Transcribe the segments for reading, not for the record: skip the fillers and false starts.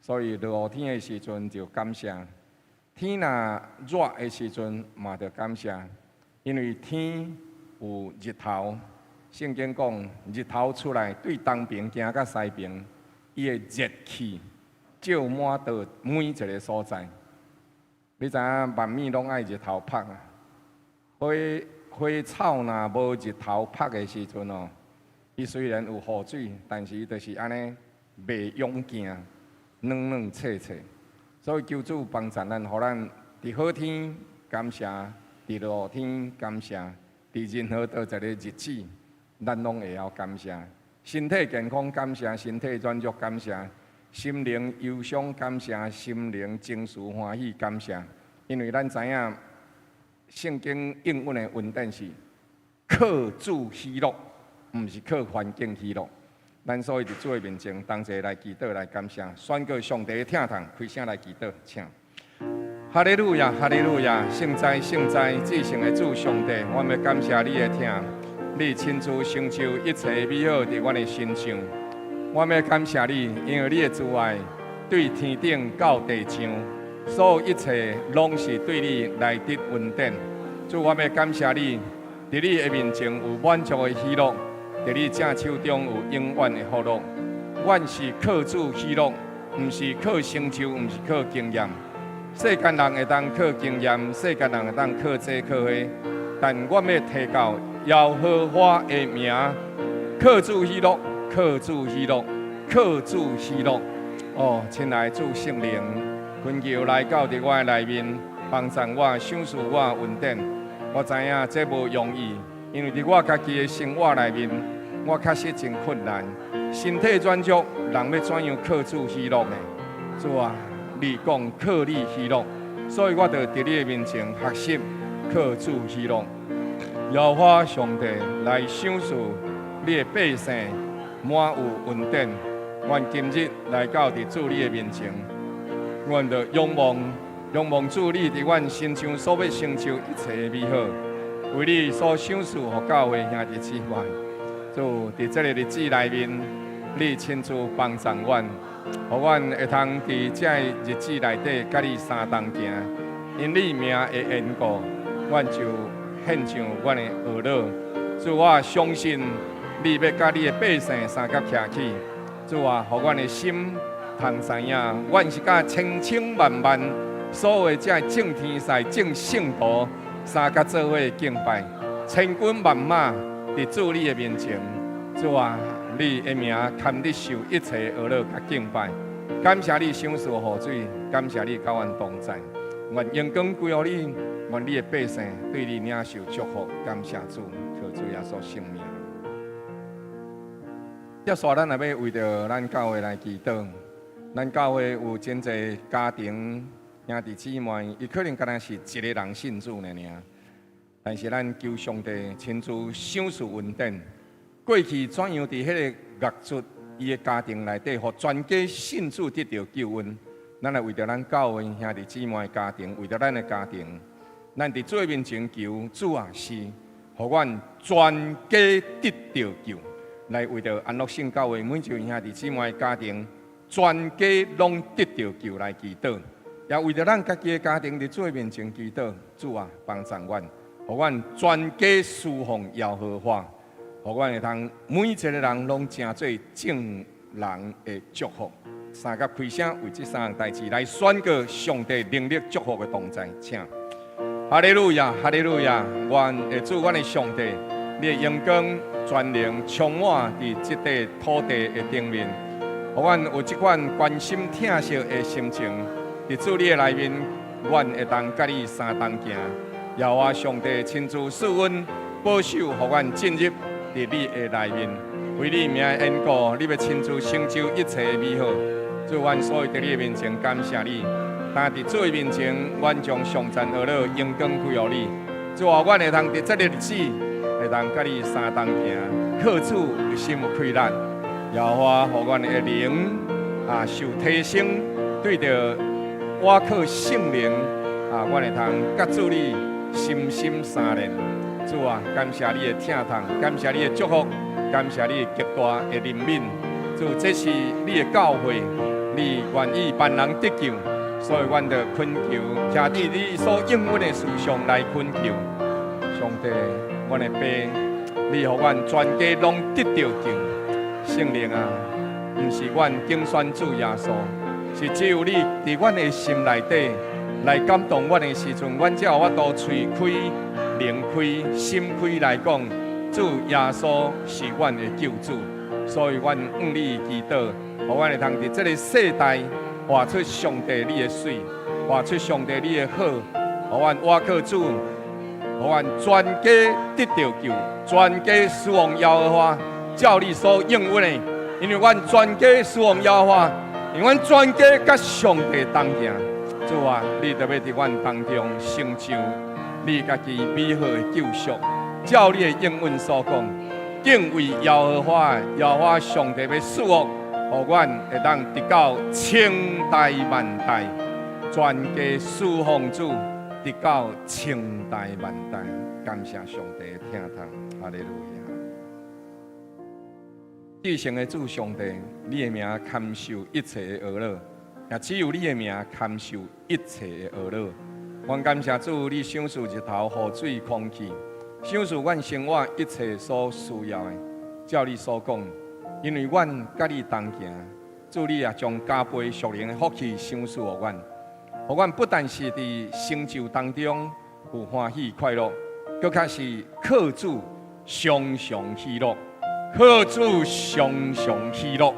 所以落雨天的時陣就感謝，天若熱的時陣嘛著感謝，因為天有日頭。聖經講日頭出來對東邊行到西邊，伊的熱氣照滿到每一个所在。你知影萬物攏愛日頭曬啊？花花草若無日頭曬的時陣哦，伊雖然有雨水，但是伊就是按呢袂勇健，軟軟脆脆。所以求主幫助咱，予咱佇好天感謝，佇落雨天感謝，佇任何佗一个日子，咱攏會曉感謝。身體健康感謝，身體軟弱感謝，心靈憂傷感謝，心靈情緒歡喜感謝。因為咱知影聖經應允的恩典是靠主喜樂，毋是靠環境喜樂。咱所以佇主的面前，同齊來祈禱來感謝，宣告上帝的疼痛，開聲來祈禱，請。哈利路亞，哈利路亞，聖哉，聖哉，至聖的主上帝，我們感謝你的疼，你親自成就一切美好佇阮的身上。我們感謝你，因為你的慈愛對天頂到地上，所有一切攏是對你來得恩典。主，我們感謝你，佇你的面前有滿足的喜樂，佇你正手中有永遠的福樂。阮是靠主喜樂，毋是靠成就，毋是靠經驗。世間人會當靠經驗，世間人會當靠這靠彼，但阮欲提到耶和華的名，靠主喜樂，靠主喜樂，靠主喜樂。哦，親愛主聖靈，懇求來到佇我的內面，幫助我，賞賜我恩典。我知影這無容易，因為佇我家己的生活內面，我確實真困難。身體軟弱，人欲怎樣靠主喜樂呢？主啊，你講靠你喜樂，所以我就佇你的面前學習靠主喜樂。耶和華上帝來賞賜你的百姓滿有恩典。阮今日來到佇主你的面前，阮就仰望仰望主你佇阮身上所欲成就一切的美好，為你所賞賜予教會兄弟姊妹。主佇這个日子內面，你親自幫助阮，予阮會通佇這个日子內底佮你相同行。因你名的緣故，阮就獻上阮的哀樂。主，我相信你欲佮你的百姓相佮徛起。主啊，予阮的心通知影，阮是佮千千萬萬所有這眾天使、眾聖徒相佮做伙敬拜，千軍萬馬佇主你的面前。主啊，你的名堪得受一切哀樂佮敬拜。感謝你賞賜雨水，感謝你佮阮同在。願榮光歸予你，願你的百姓對你領受祝福。感謝主，靠主耶穌聖名。接續咱也欲為著咱教會來祈禱。咱教會有真濟家庭兄弟姊妹，伊可能敢若是一个人信主爾爾，但是咱求上帝親自賞賜恩典。過去怎樣佇彼个獄卒伊的家庭內底，予全家信主得著救恩。咱來為著咱教會兄弟姊妹的家庭，為著咱的家庭，咱佇主的面前求主啊，是予阮全家得著救。來為著安樂聖教會每一位兄弟姊妹的家庭，全家攏得著救來祈禱，也為著咱家己的家庭佇主的面前祈禱，主啊，幫助阮，予阮全家事奉耶和華，予阮會通每一个人攏成做眾人的祝福。相佮開聲為這三項代誌來宣告上帝能力祝福的同在，請。哈利路亞，哈利路亞，願的主，阮的上帝，你的榮光權能充滿佇這塊土地的頂面，予阮有這款關心疼惜的心情，佇主你的內面，阮會當佮你相同行。耶和華上帝親自賜阮保守，予阮進入佇你的內面，為你名的緣故，你欲親自成就一切的美好。主，阮所以佇你的面前感謝你。但佇主的面前，阮將頌讚哀樂榮光歸予你。主啊，阮會通佇這个日子，會當佮你相同行，靠主心有氣力。耶和華，予阮的靈啊受提升，對著倚靠聖靈啊，阮會通佮主你心心相連。主啊，感謝你的疼痛，感謝你的祝福，感謝你極大的憐憫。主，這是你的教會，你願意萬人得救，所以阮就懇求，徛佇你所應允的事上來懇求。上帝，阮的爸，你予阮全家攏得著救。聖靈啊，毋是阮揀選主耶穌，是只有你佇阮的心內底來感動阮的時陣，阮才有法度喙開、靈開、心開來講，主耶穌是阮的救主。所以，阮向你祈禱，予阮會通佇這个世代活出上帝你的媠，活出上帝你的好，予阮倚靠主，予阮全家得著救，全家侍奉耶和華，照你所應允的，因為阮全家侍奉耶和華，因為阮全家佮上帝同行。主啊，你著欲佇阮當中成就你家己美好的救贖，照你的應允所講，敬畏耶和華，耶和華上帝欲賜福，予阮會當直到千代萬代，全家侍奉主，直到千代萬代。感謝上帝的疼痛，哈利路亞。至聖的主上帝，你的名堪受一切的呵咾，也只有你的名堪受一切的呵咾。阮感謝主，你賞賜日頭、雨水、空氣，賞賜阮生活一切所需要的。照你所講，因為阮佮你同行，主你也將加倍屬靈的福氣賞賜予阮，予阮不但是佇成就當中有歡喜快樂，閣較是靠主常常喜樂，靠主常常喜樂。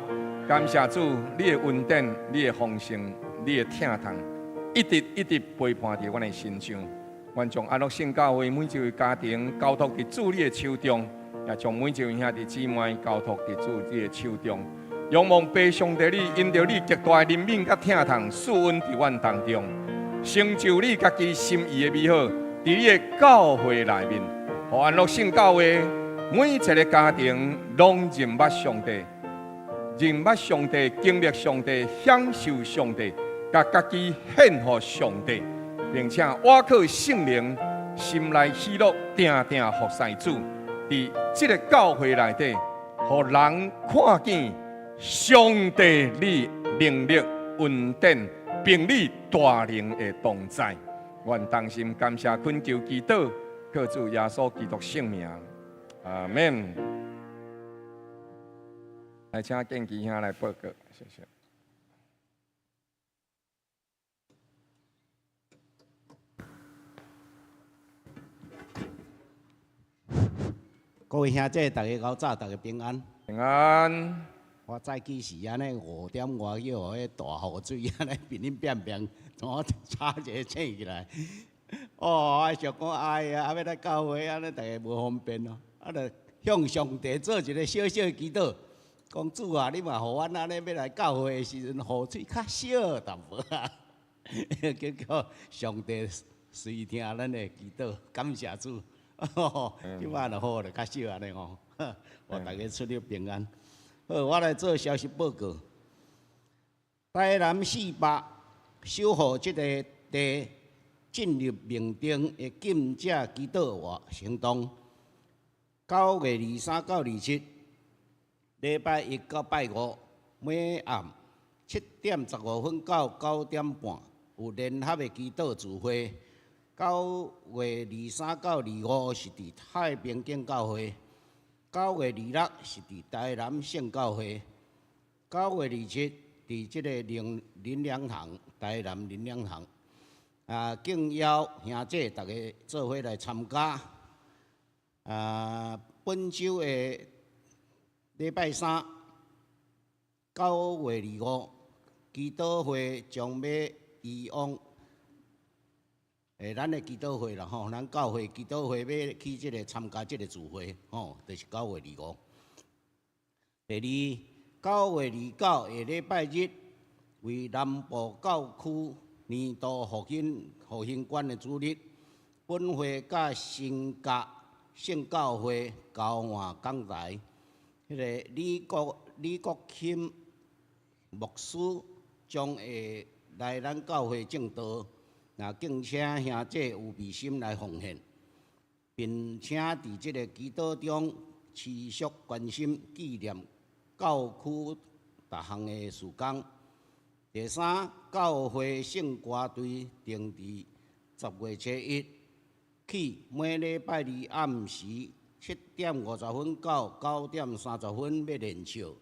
感謝主，你的恩典、你的豐盛、你的疼痛，一直一直陪伴佇阮的身上。願將安樂聖教會每一位家庭交託佇主你的手中，也將每一位兄弟姊妹交託佇主你的手中。仰望父上帝你，因著你極大的憐憫佮疼痛，賜恩佇阮當中，成就你家己心意的美好，佇你的教會內面，予安樂聖教會每一个家庭攏認捌上帝，認捌上帝，經歷上帝，享受上帝，共家己獻予上帝，並且倚靠聖靈，心內喜樂，定定服侍主。佇這个教會內底，予人看見上帝你能力、恩典，並你大能的同在。願同心感謝懇求祈禱，靠主耶穌基督聖名，阿門。來，請建基兄來報告，謝謝。各位兄姐，大家早，大家平安。平安。我早起是按呢五點外叫予彼大雨水按呢乒乒乓乓，從我早一个醒起來。哦，我想講，哎呀，啊欲來教會按呢，逐个無方便咯。啊，著向上帝做一个小小的祈禱，講主啊，你嘛予阮按呢欲來教會的時陣，雨水較少淡薄仔。結果上帝垂聽咱的祈禱，感謝主。這擺就好咧，較少按呢吼。予大家出入平安。好，我來做消息報告。台南四百守護這个地進入命定的禁食祈禱活行動。9月23到27，禮拜一到拜五，每暗7點15分到9點半有聯合的祈禱聚會。9月23到25是佇太平間教會。9月26是佇台南聖教會，9月27佇這个林林良堂，台南林良堂。啊，敬邀兄姐逐家做伙來參加。啊，本週的禮拜三，9月25，祈禱會將欲移往。咱的祈禱會啦吼，咱教會祈禱會欲去這个參加這个聚會吼，就是九月二五。第二，9月29下禮拜日，為南部教區年度復興復興館的主日，本會佮新甲聖教會交換講台，彼个李國欽牧師將會來咱教會證道。若敬請兄姐有備心來奉獻，並請佇這个祈禱中持續關心紀念教區逐項的事工。第三，教會聖歌隊定佇10月初一起，每禮拜二暗時7點50分到9點30分欲練唱。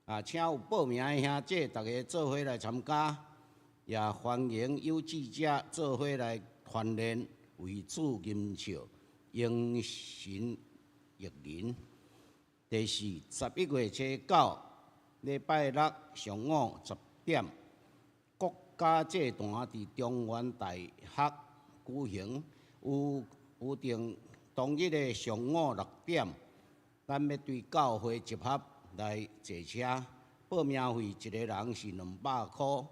啊，請有報名的兄姐，逐家做伙來參加，也歡迎有志者做伙來團練，為主吟唱，榮神益人。第四，11月初九，禮拜六上午10點，國家祭壇佇中原大學舉行，有有定當日的上午6點，咱欲對教會集合來坐車，報名費一个人是200箍，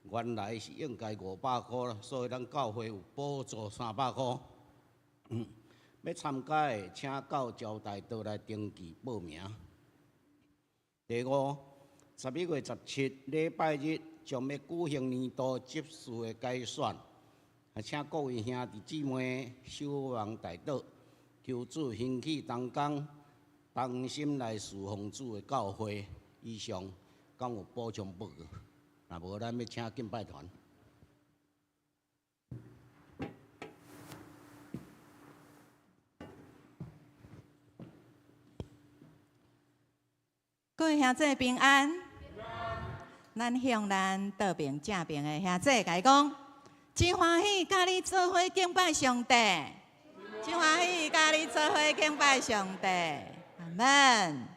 原來是應該500箍，所以咱教會有補助300箍。欲參加的，請到招待桌來登記報名。第五，11月17禮拜日將欲舉行年度執事的改選，啊，請各位兄弟姊妹守望代禱，求主興起同工，同心來侍奉主的教會。以上，敢有補充報告？若無，咱欲請敬拜團。各位兄姊平安，咱向咱倒爿正爿的兄姊共伊講，真歡喜佮你做伙敬拜上帝，真歡喜佮你做伙敬拜上帝，阿門。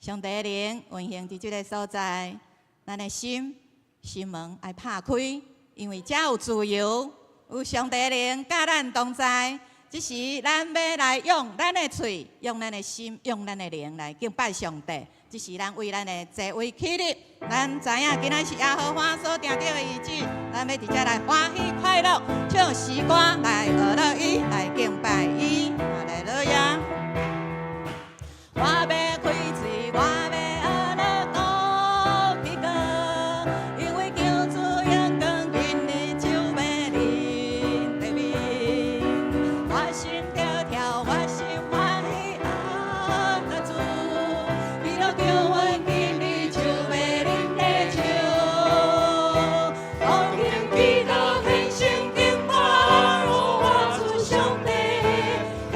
上帝的靈運行佇這个所在，咱的心心門愛拍開，因為遮有自由，有上帝的靈佮咱同在。這時，咱欲來用咱的喙，用咱的心，用咱的靈來敬拜上帝。這時，咱為咱的座位起立，咱知影今仔是耶和華所定的日子，咱欲佇遮來歡喜快樂，唱詩歌來學樂伊，來敬拜伊。哈利路亞！我欲開喙，我欲學樂高起歌，因為求主榮光今日就欲臨地面。我心跳跳，我心歡喜啊！主，基督救阮今日就欲臨地球，同行祈禱虔誠敬拜，我主上帝，起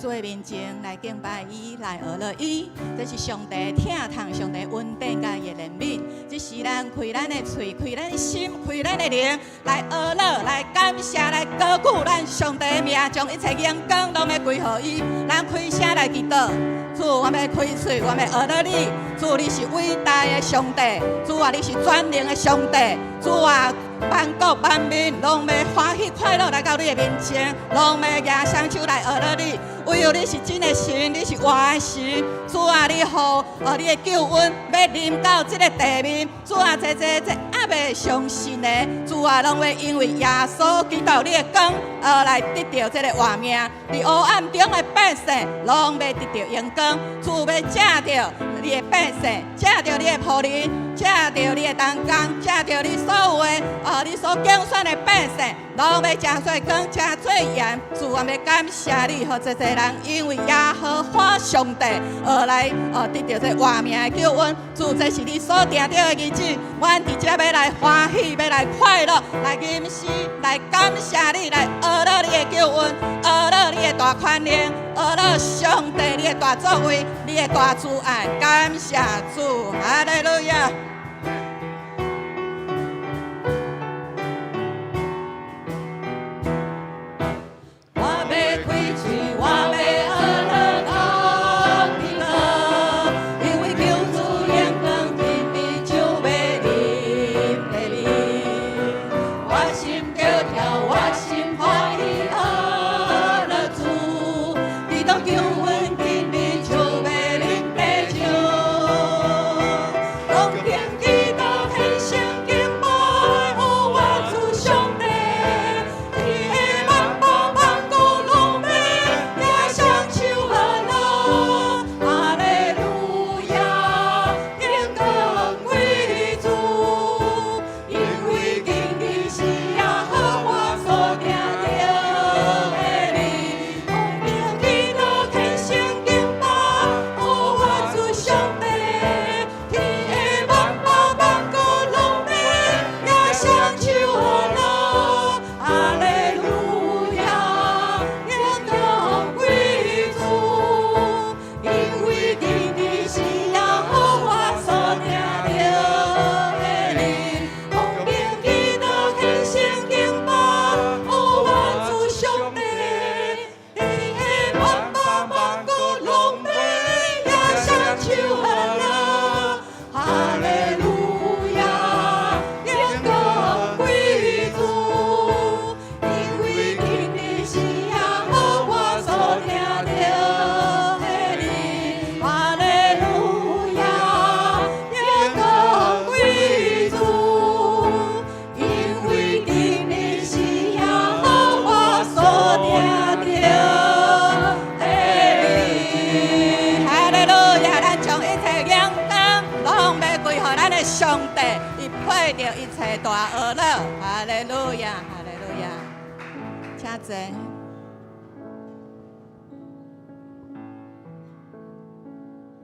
主的面前來敬拜伊，來學樂伊。這是上帝疼痛、上帝恩典佮伊的憐憫。這是咱開咱的喙、開咱的心、開咱的靈，來學樂、來感謝、來高舉咱上帝的名，將一切榮光攏欲歸予伊。咱開聲來祈禱，主，我欲開喙，我欲學樂你。主，你是偉大的上帝，主啊，你是全能的上帝，主啊，萬國萬民攏欲歡喜快樂來到你的面前，攏欲舉雙手來學樂你。唯有你是真的神，你是活的神。主啊，你予你的救恩欲臨到這个地面。主啊，這這這猶未相信的，主啊，攏會因為耶穌基督你的光而來得著這个活命。佇黑暗中的百姓，攏欲得著榮光。主欲藉著你的百姓，藉著你的僕人，藉著你的同工，藉著你所有的你所揀選的百姓，攏欲成做光，成做鹽。主，我欲感謝你，予這濟人因為耶和華上帝而來得著這活命的救恩。主，這是你所定著的日子，阮佇這欲來歡喜，欲來快樂，來吟詩，來感謝你，來學樂你的救恩，學樂你的大權能，學樂上帝你的大作為，你的大慈愛。感謝主，哈利路亞。我欲開喙，我欲學樂高起歌，因為救主榮光今日就欲臨地面。我心著跳，我心歡喜學樂主，基督救恩今日就欲臨地上。當聽基督獻上敬拜，予我主上帝，天下萬邦萬國攏欲舉雙手賀樂，哈利路亞，榮光歸主，因為今日是耶和華所定著的日，當聽基督獻上敬拜，予我主上帝，天下萬邦萬國攏欲舉雙手賀樂，哈利路亞，榮光歸主，因為今日是耶和華所定著的日，當聽基督獻上敬拜，予我主上帝，天下萬邦萬國攏欲舉雙手賀樂，哈利路亞，榮光歸主，因為今日是耶和華所定著的日，哈利路亞，榮光歸主，因為今日是耶和華所定著的日。哈利路亞！咱將一切榮光攏欲歸予咱的上帝，伊配著一切大學樂。哈利路亞，哈利路亞，請坐。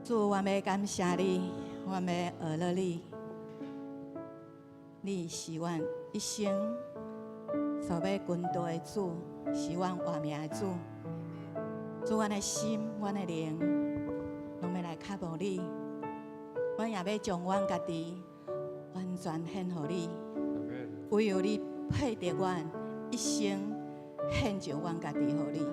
主，我欲感謝你，我欲學樂你。你是阮一生所欲跟隨的主，是阮活命的主。主，阮的心、阮的靈，攏欲來靠慕你。阮也欲將阮家己完全獻予你。唯有你配得阮一生獻上阮家己予你。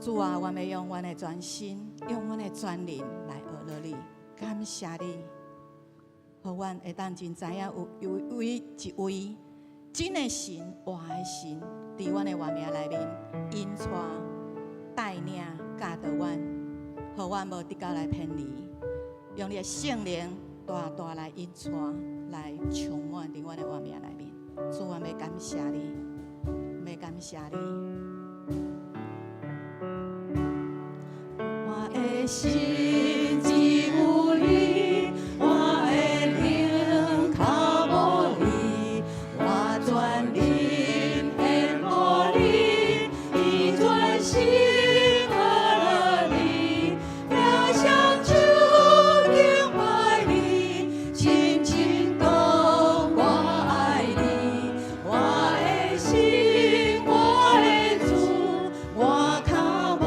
主啊，我欲用阮的全心，用阮的全靈來學樂你，感謝你，予阮會當真知影有有位一位真的神、活的神，佇阮的活命內面引帶、帶領、教導阮，予阮無得到來偏離，用你的聖靈大大來引帶、來充滿佇阮的活命內面。主，我欲感謝你，欲感謝你。我的心只有你，我的靈靠慕你，我全靈獻予你，以全心學樂你，舉雙手敬拜你，深深講我愛你，我的神，我的主，我靠慕。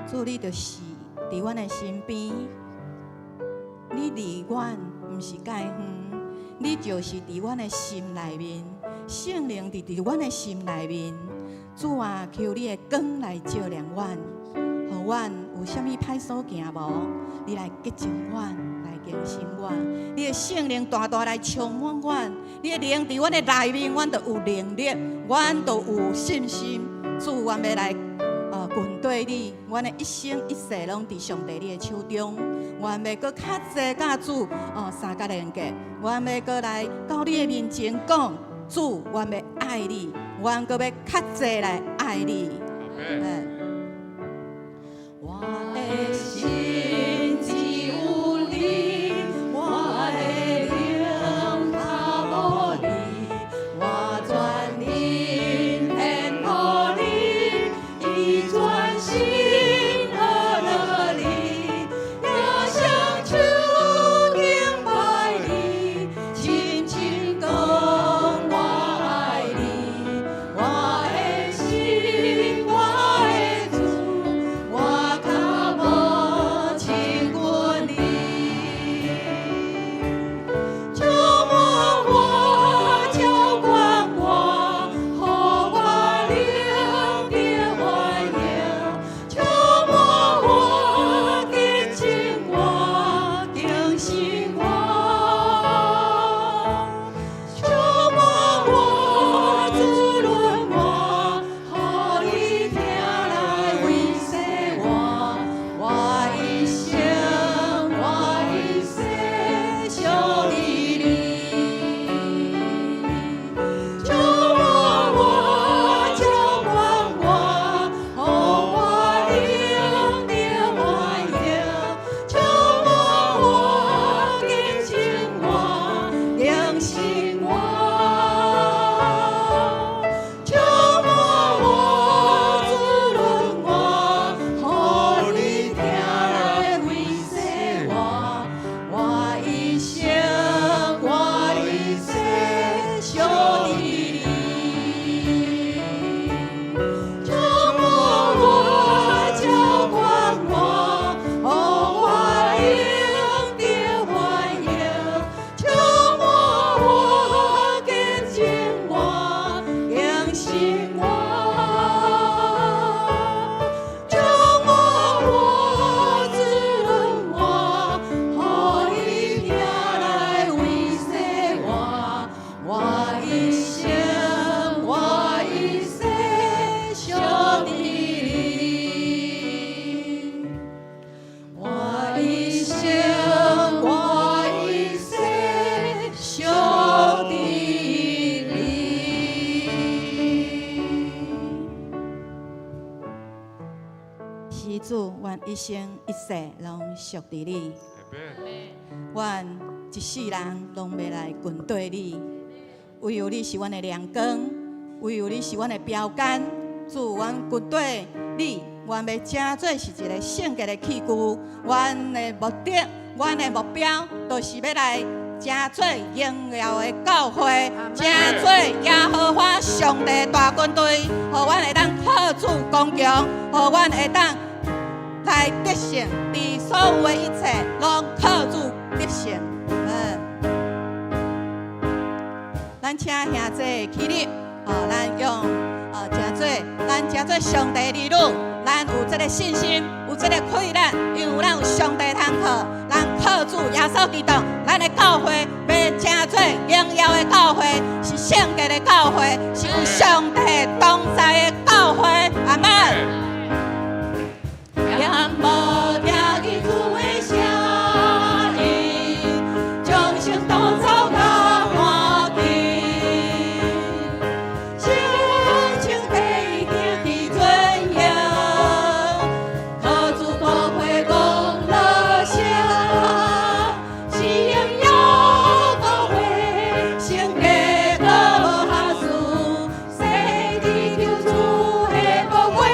主，你就是佇阮的身邊，你離阮毋是蓋遠，你就是佇阮的心內面，聖靈佇阮的心內面。主啊，求你的光來照亮阮，予阮有啥物歹所行無？你來潔淨阮，來更新阮。你的聖靈大大來充滿阮，你的靈佇阮的內面，阮就有能力，阮就有信心。主，阮欲來跟綴你，阮的一生一世攏佇上帝你的手中。阮欲閣較濟佮主相佮連結，阮欲閣來到你的面前講，主，阮欲愛你，阮閣欲較濟來愛你。我的心只有你，我的靈較無你，我全靈獻予你，以全心學樂你，也雙手敬拜你，深深講我愛你，我的心，我的主，我較無親近你。充滿我，澆灌我，予我靈得歡迎。充滿我，潔淨我，更新我。充滿我，滋潤我，予你疼來維繫我。我一生，我一世屬於你。充滿我，澆灌我，予我靈得歡迎。充滿我，潔淨我，更新我。充滿我，滋潤我，予你疼來維繫我。我一生，我一世屬於你。充滿我，澆灌我，予我靈得歡迎。充滿我，潔淨我，更新我。充滿我，滋潤我，予你疼來維繫我。我一生，我一世屬於你。我一生，我一世屬於你。是主，阮一生一世攏屬佇你。阮一世人攏欲來跟綴你，唯有你是阮的亮光，唯有你是阮的標杆。主，阮跟綴你，阮欲成做是一個聖潔的器具。阮的目的，阮的目標，就是欲來成做榮耀的教會，成做耶和華上帝大軍隊，予阮會當靠主剛強，予阮會當來得勝，佇所有的一切，攏靠主得勝。咱請兄弟起立，咱用成做上帝兒女，咱有這個信心，有這個氣力，因為咱有上帝通靠，咱靠主耶穌基督，咱的教會欲成做榮耀的教會，是聖潔的教會，是有上帝同在的教會。阿門。仰無聽見主的聲音，眾生都走較趕緊，親像地天的尊榮，靠主寶血講樂聲，是榮耀教會，聖潔閣無瑕疵，洗佇救主的寶血。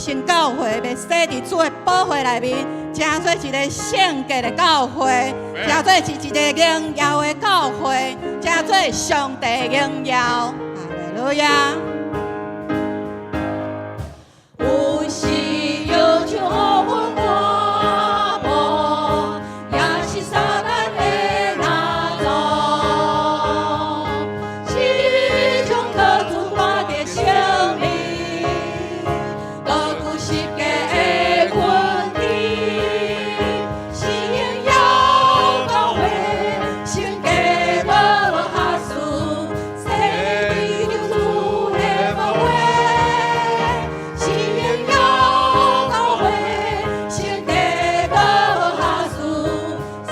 新教會欲洗佇主的寶血內面，成做一个聖潔的教會，成做是一个榮耀的教會，成做上帝榮耀。哈利路亞。有時藥像烏雲滿布，也是撒旦的拉阻，始終靠主看著生命，無懼十架的困境，是榮耀教會，聖潔無瑕疵，洗佇救主的寶血，是榮耀教會，聖潔無瑕疵，洗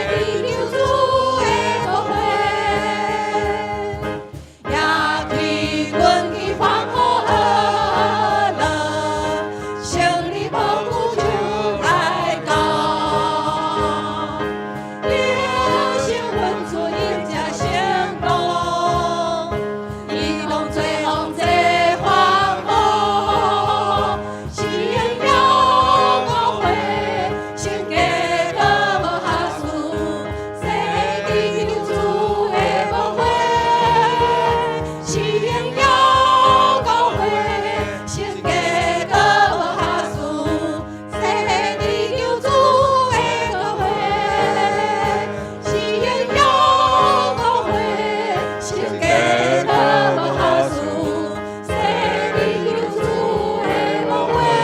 佇救主的寶血。也去軍旗歡呼和樂，勝利無懼就來到。得勝阮主迎接成功，一同做王做歡呼，是榮耀教會，聖潔無瑕疵，洗佇救主的寶血，是榮耀教會，聖潔無瑕疵，洗佇救主的寶血，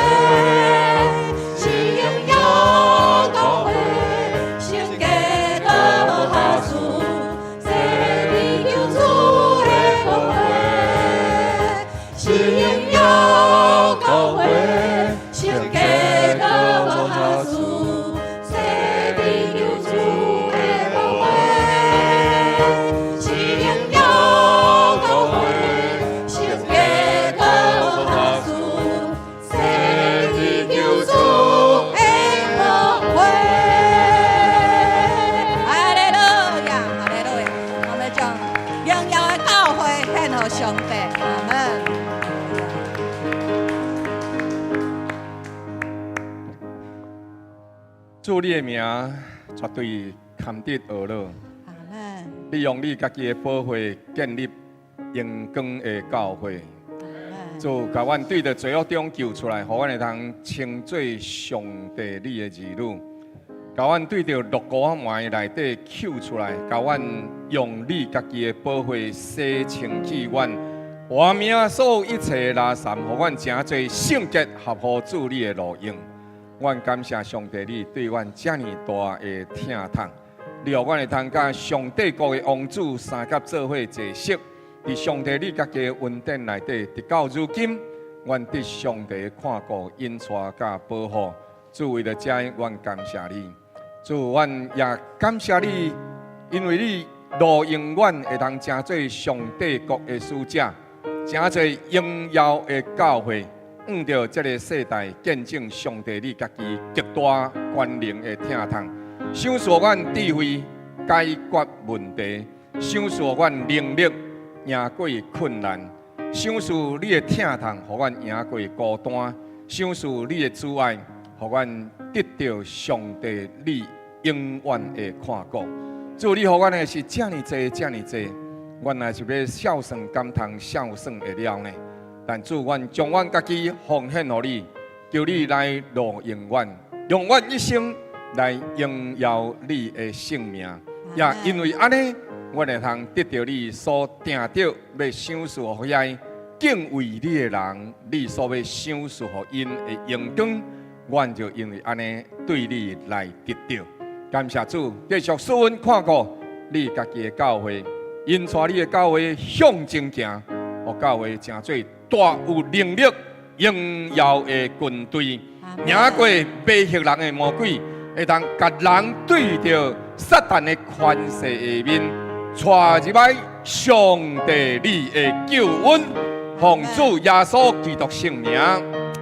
是榮耀教會，聖潔無瑕疵，洗佇救主的寶血，是榮耀教會，聖潔無瑕疵，洗佇救主的寶血，是榮耀教會，聖潔無瑕疵，洗佇救主的寶血，是榮耀教會，聖潔無瑕疵，洗佇救主的寶血。哈利路亞，哈利路亞！我們將榮耀的教會獻予上帝，阿門。主你的名絕對堪得呵咾。阿門。你用你家己的寶血建立榮光的教會，阿門。主共阮對著罪惡中救出來，予阮會通稱做上帝你的兒女。共阮對著落伍仔內底救出來，共阮用你家己的寶血洗清去阮活命所有一切的垃圾，予阮成做聖潔合乎主你的路用。阮感謝上帝，你對阮遮爾大的疼痛，你予阮會通佮上帝國的王子相佮做伙坐席，佇上帝你家己的恩典內底，直到如今，阮得上帝的看顧、引帶佮保護。主為著這，阮感謝你。主，阮也感謝你，因為你路用阮會通成做上帝國的使者，成做榮耀的教會。向著這个世代見證上帝你家己極大權能的疼痛，賞賜阮智慧解決問題，賞賜阮能力贏過困難，賞賜你的疼痛，予阮贏過孤單，賞賜你的慈愛，予阮得著上帝你永遠的看顧。主，你予阮的是遮爾濟，遮爾濟，阮若是欲數算，敢通數算會了呢？但主，阮將阮家己奉獻予你，求你來路用阮，用阮一生來榮耀你的聖名。也因為按呢，阮會通得著你所定著欲賞賜予遐敬畏你的人，你所欲賞賜予𪜶的榮光，阮就因為按呢對你來得著。感謝主，繼續賜阮看顧你家己的教會，引帶你的教會向前行，予教會成做大有能力、榮耀的軍隊，贏過迷惑人的魔鬼，會當共人對著撒旦的權勢下面，帶入來上帝你的救恩，奉主耶穌基督聖名，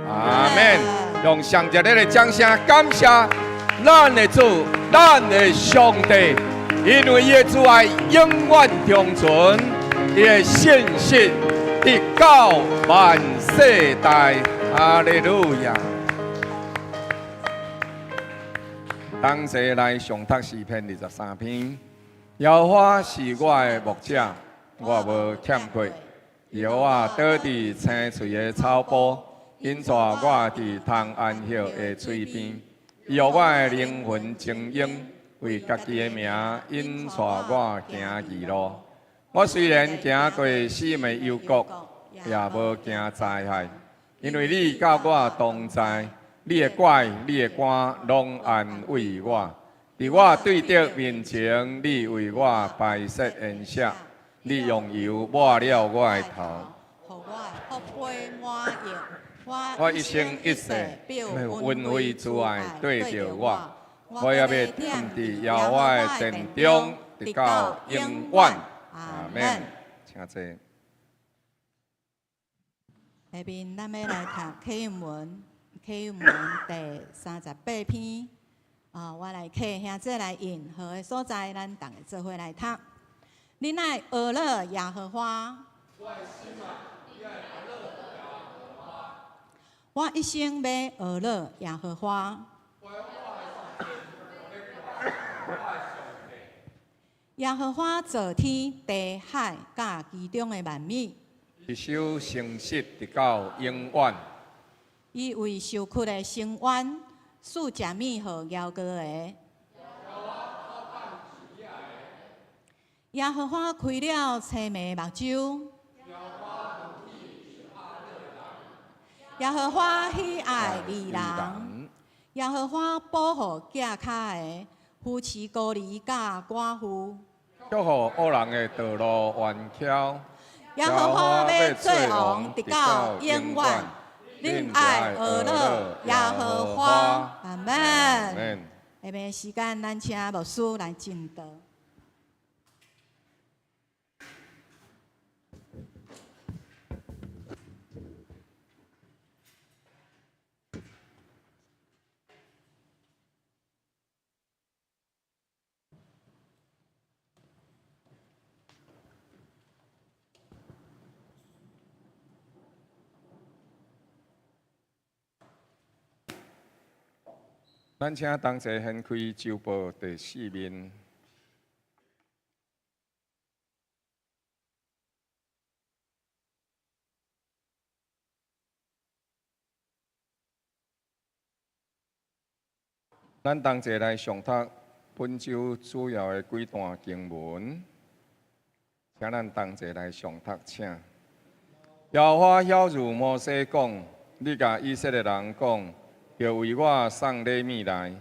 阿門。用上熱烈的掌聲感謝咱的主，咱的上帝，因為伊的慈愛永遠長存，伊的信實直到萬世代。哈利路亞！同齊來誦讀詩篇23篇。耶和華是我的牧者，我無欠缺。伊予我倒佇青翠的草埔，引帶我佇通安歇的水邊。伊予我的靈魂晶瑩，為家己的名引帶我行義路。我雖然行過死蔭幽谷，也無驚災害，因為你佮我同在，你的拐、你的竿攏安慰我。佇我對敵面前，你為我擺設筵席，你用油抹了我的頭，予我的福杯滿溢。我一生一世必恩惠慈愛綴著我，我也欲踮佇耶和華的殿中，直到永遠。阿門。請坐。下面咱欲來讀啟應文，啟應文第38篇。啊，我來啟，兄姊來印，好的所在，咱逐家做伙來讀。恁愛學樂耶和華。我一生欲學樂耶和華。耶和華造天地海佮其中的萬物。伊守誠實直到永遠。伊為受屈的伸冤，賜食物予枵餓的。耶和華開了青盲的目睭。耶和華喜愛義人。耶和華保護寄跤的，扶持孤兒佮寡婦。卻予惡人的道路彎曲。耶和華欲做王，直到永遠。恁愛學樂耶和華，阿門。下面時間，咱請牧師來證道。咱請同齊掀開週報第四面。咱同齊來誦讀本週主要的幾段經文，請咱同齊來誦讀，請。耶和華曉諭摩西講：你共以色列人講，著為我送禮物來。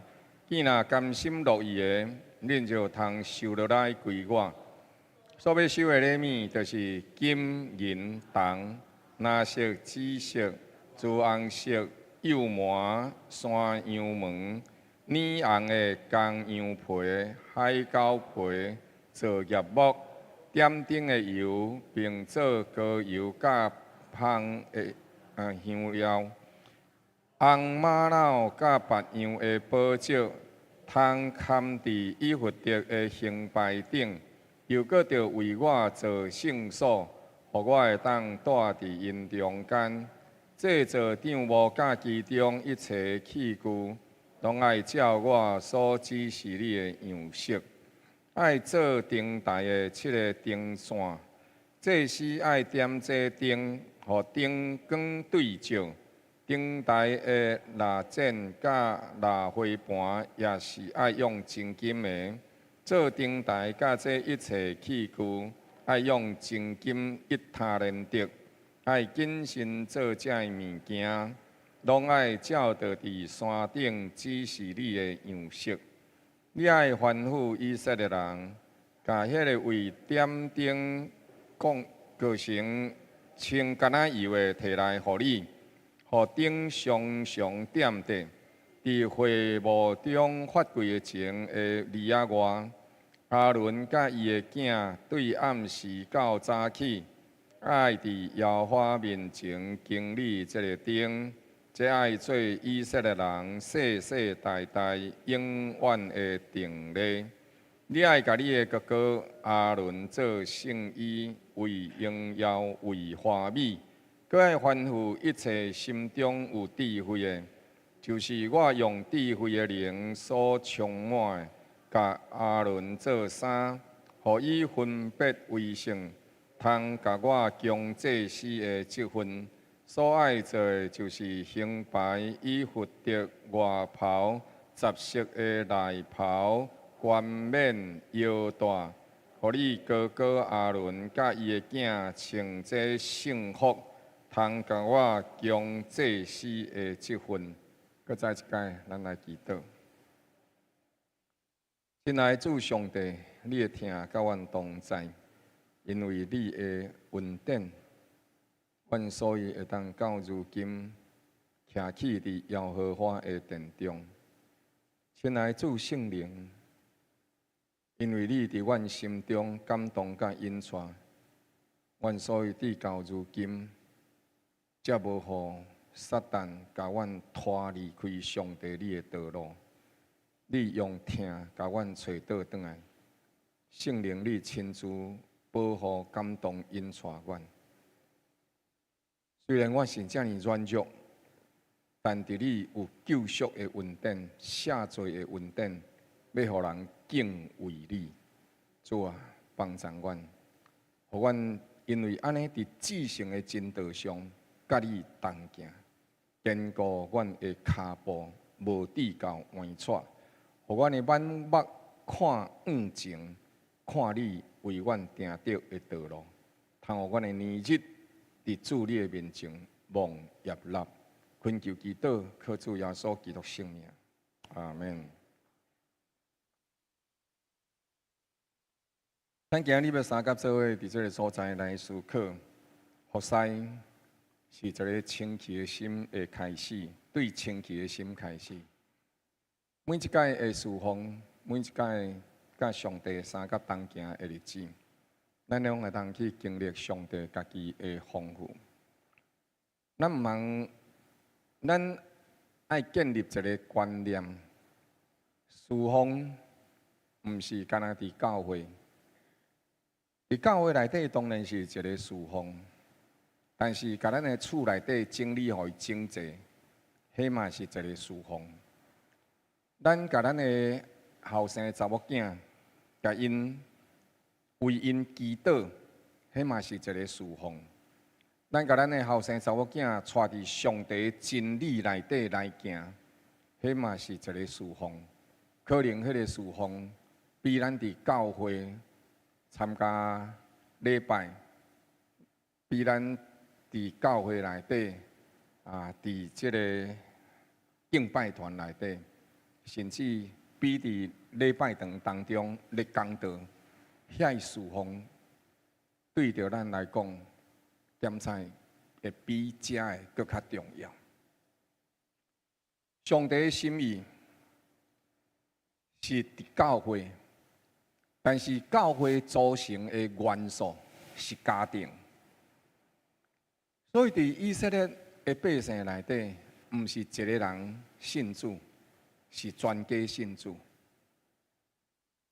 見若甘心樂意的，恁就通收落來歸我。所欲收的禮物，就是金銀銅、藍色、紫色、朱紅色、幼毛、山羊毛、染紅的公羊皮、海狗皮、皂莢木、點燈的油，並做膏油佮香的香料。紅瑪瑙佮別樣的寶石，通崁佇以弗得的胸牌頂，又閣著為我做聖所，予我會當住佇𪜶中間。製造帳幕佮其中一切器具，攏愛照我所指示你的樣式。愛做燈臺的七个燈線，祭司愛點這燈，予燈光對照。燈臺的蠟盞佮蠟花盤也是愛用真金的。做燈臺佮這一切器具，愛用真金一他連得。愛謹慎做這个物件，攏愛照著佇山頂指示你的樣式。你愛吩咐以色列人，共彼个為點燈講過成清橄欖油的提來予你，予燈常常點著。佇會幕中法櫃的前的籬仔外，亞倫佮伊的囝對暗時到早起，愛佇耶和華面前經理這个燈，這愛做以色列人世世代代永遠的定例。你愛共你的哥哥亞倫做聖衣，為榮耀，為華美。閣愛吩咐一切心中有智慧的，就是我用智慧的靈所充滿的，共亞倫做衫，予伊分別為聖，通共我行祭司的職分。所愛做的，就是胸牌、以弗得、外袍、雜色的內袍、冠冕、腰帶，予你哥哥亞倫佮伊的囝穿這聖服，通共我行祭司的職分。閣再一擺，咱來祈禱。親愛的主上帝，你的疼佮阮同在，因為你的恩典，阮所以會當到如今徛起佇耶和華的殿中。親愛的主聖靈，因為你佇阮心中感動佮引帶，阮所以直到如今，才無予撒旦共阮拖離開上帝你的道路。你用疼共阮揣倒轉來，聖靈你親自保護、感動、引帶阮。雖然我是遮爾軟弱，但佇你有救贖的恩典、赦罪的恩典，欲予人敬畏你。主啊，幫助阮，予阮因為按呢佇至聖的真道上，佮你同行，堅固阮的跤步，無致到彎趖，予阮的眼目看向前，看你為阮定著的道路，通予阮的年日佇主你的面前蒙悅納。懇求祈禱，靠主耶穌基督聖名，阿門。咱今日欲相佮做伙佇這个所在來思考，服侍是一个清氣的心的開始，對清氣的心開始。每一擺的事奉，每一擺佮上帝相佮同行的日子，咱攏會當去經歷上帝家己的豐富。咱毋通，咱愛建立一个觀念，事奉毋是干焦佇教會，佇教會內底當然是一个事奉，但是共咱的厝內底整理予伊整齊，彼嘛是一个事奉。咱共咱的後生查某囝，共𪜶為𪜶祈禱，彼嘛是一个事奉。咱共咱的後生查某囝帶佇上帝真理內底來行，彼嘛是一个事奉。可能彼个事奉比咱佇教會參加禮拜，比咱佇教會內底啊，佇這个敬拜團內底，甚至比佇禮拜堂當中咧講道，遐个事奉對著咱來講，點菜會比這个閣較重要。上帝的心意是佇教會，但是教會組成的元素是家庭。所以佇以色列的百姓內底，毋是一个人信主，是全家信主。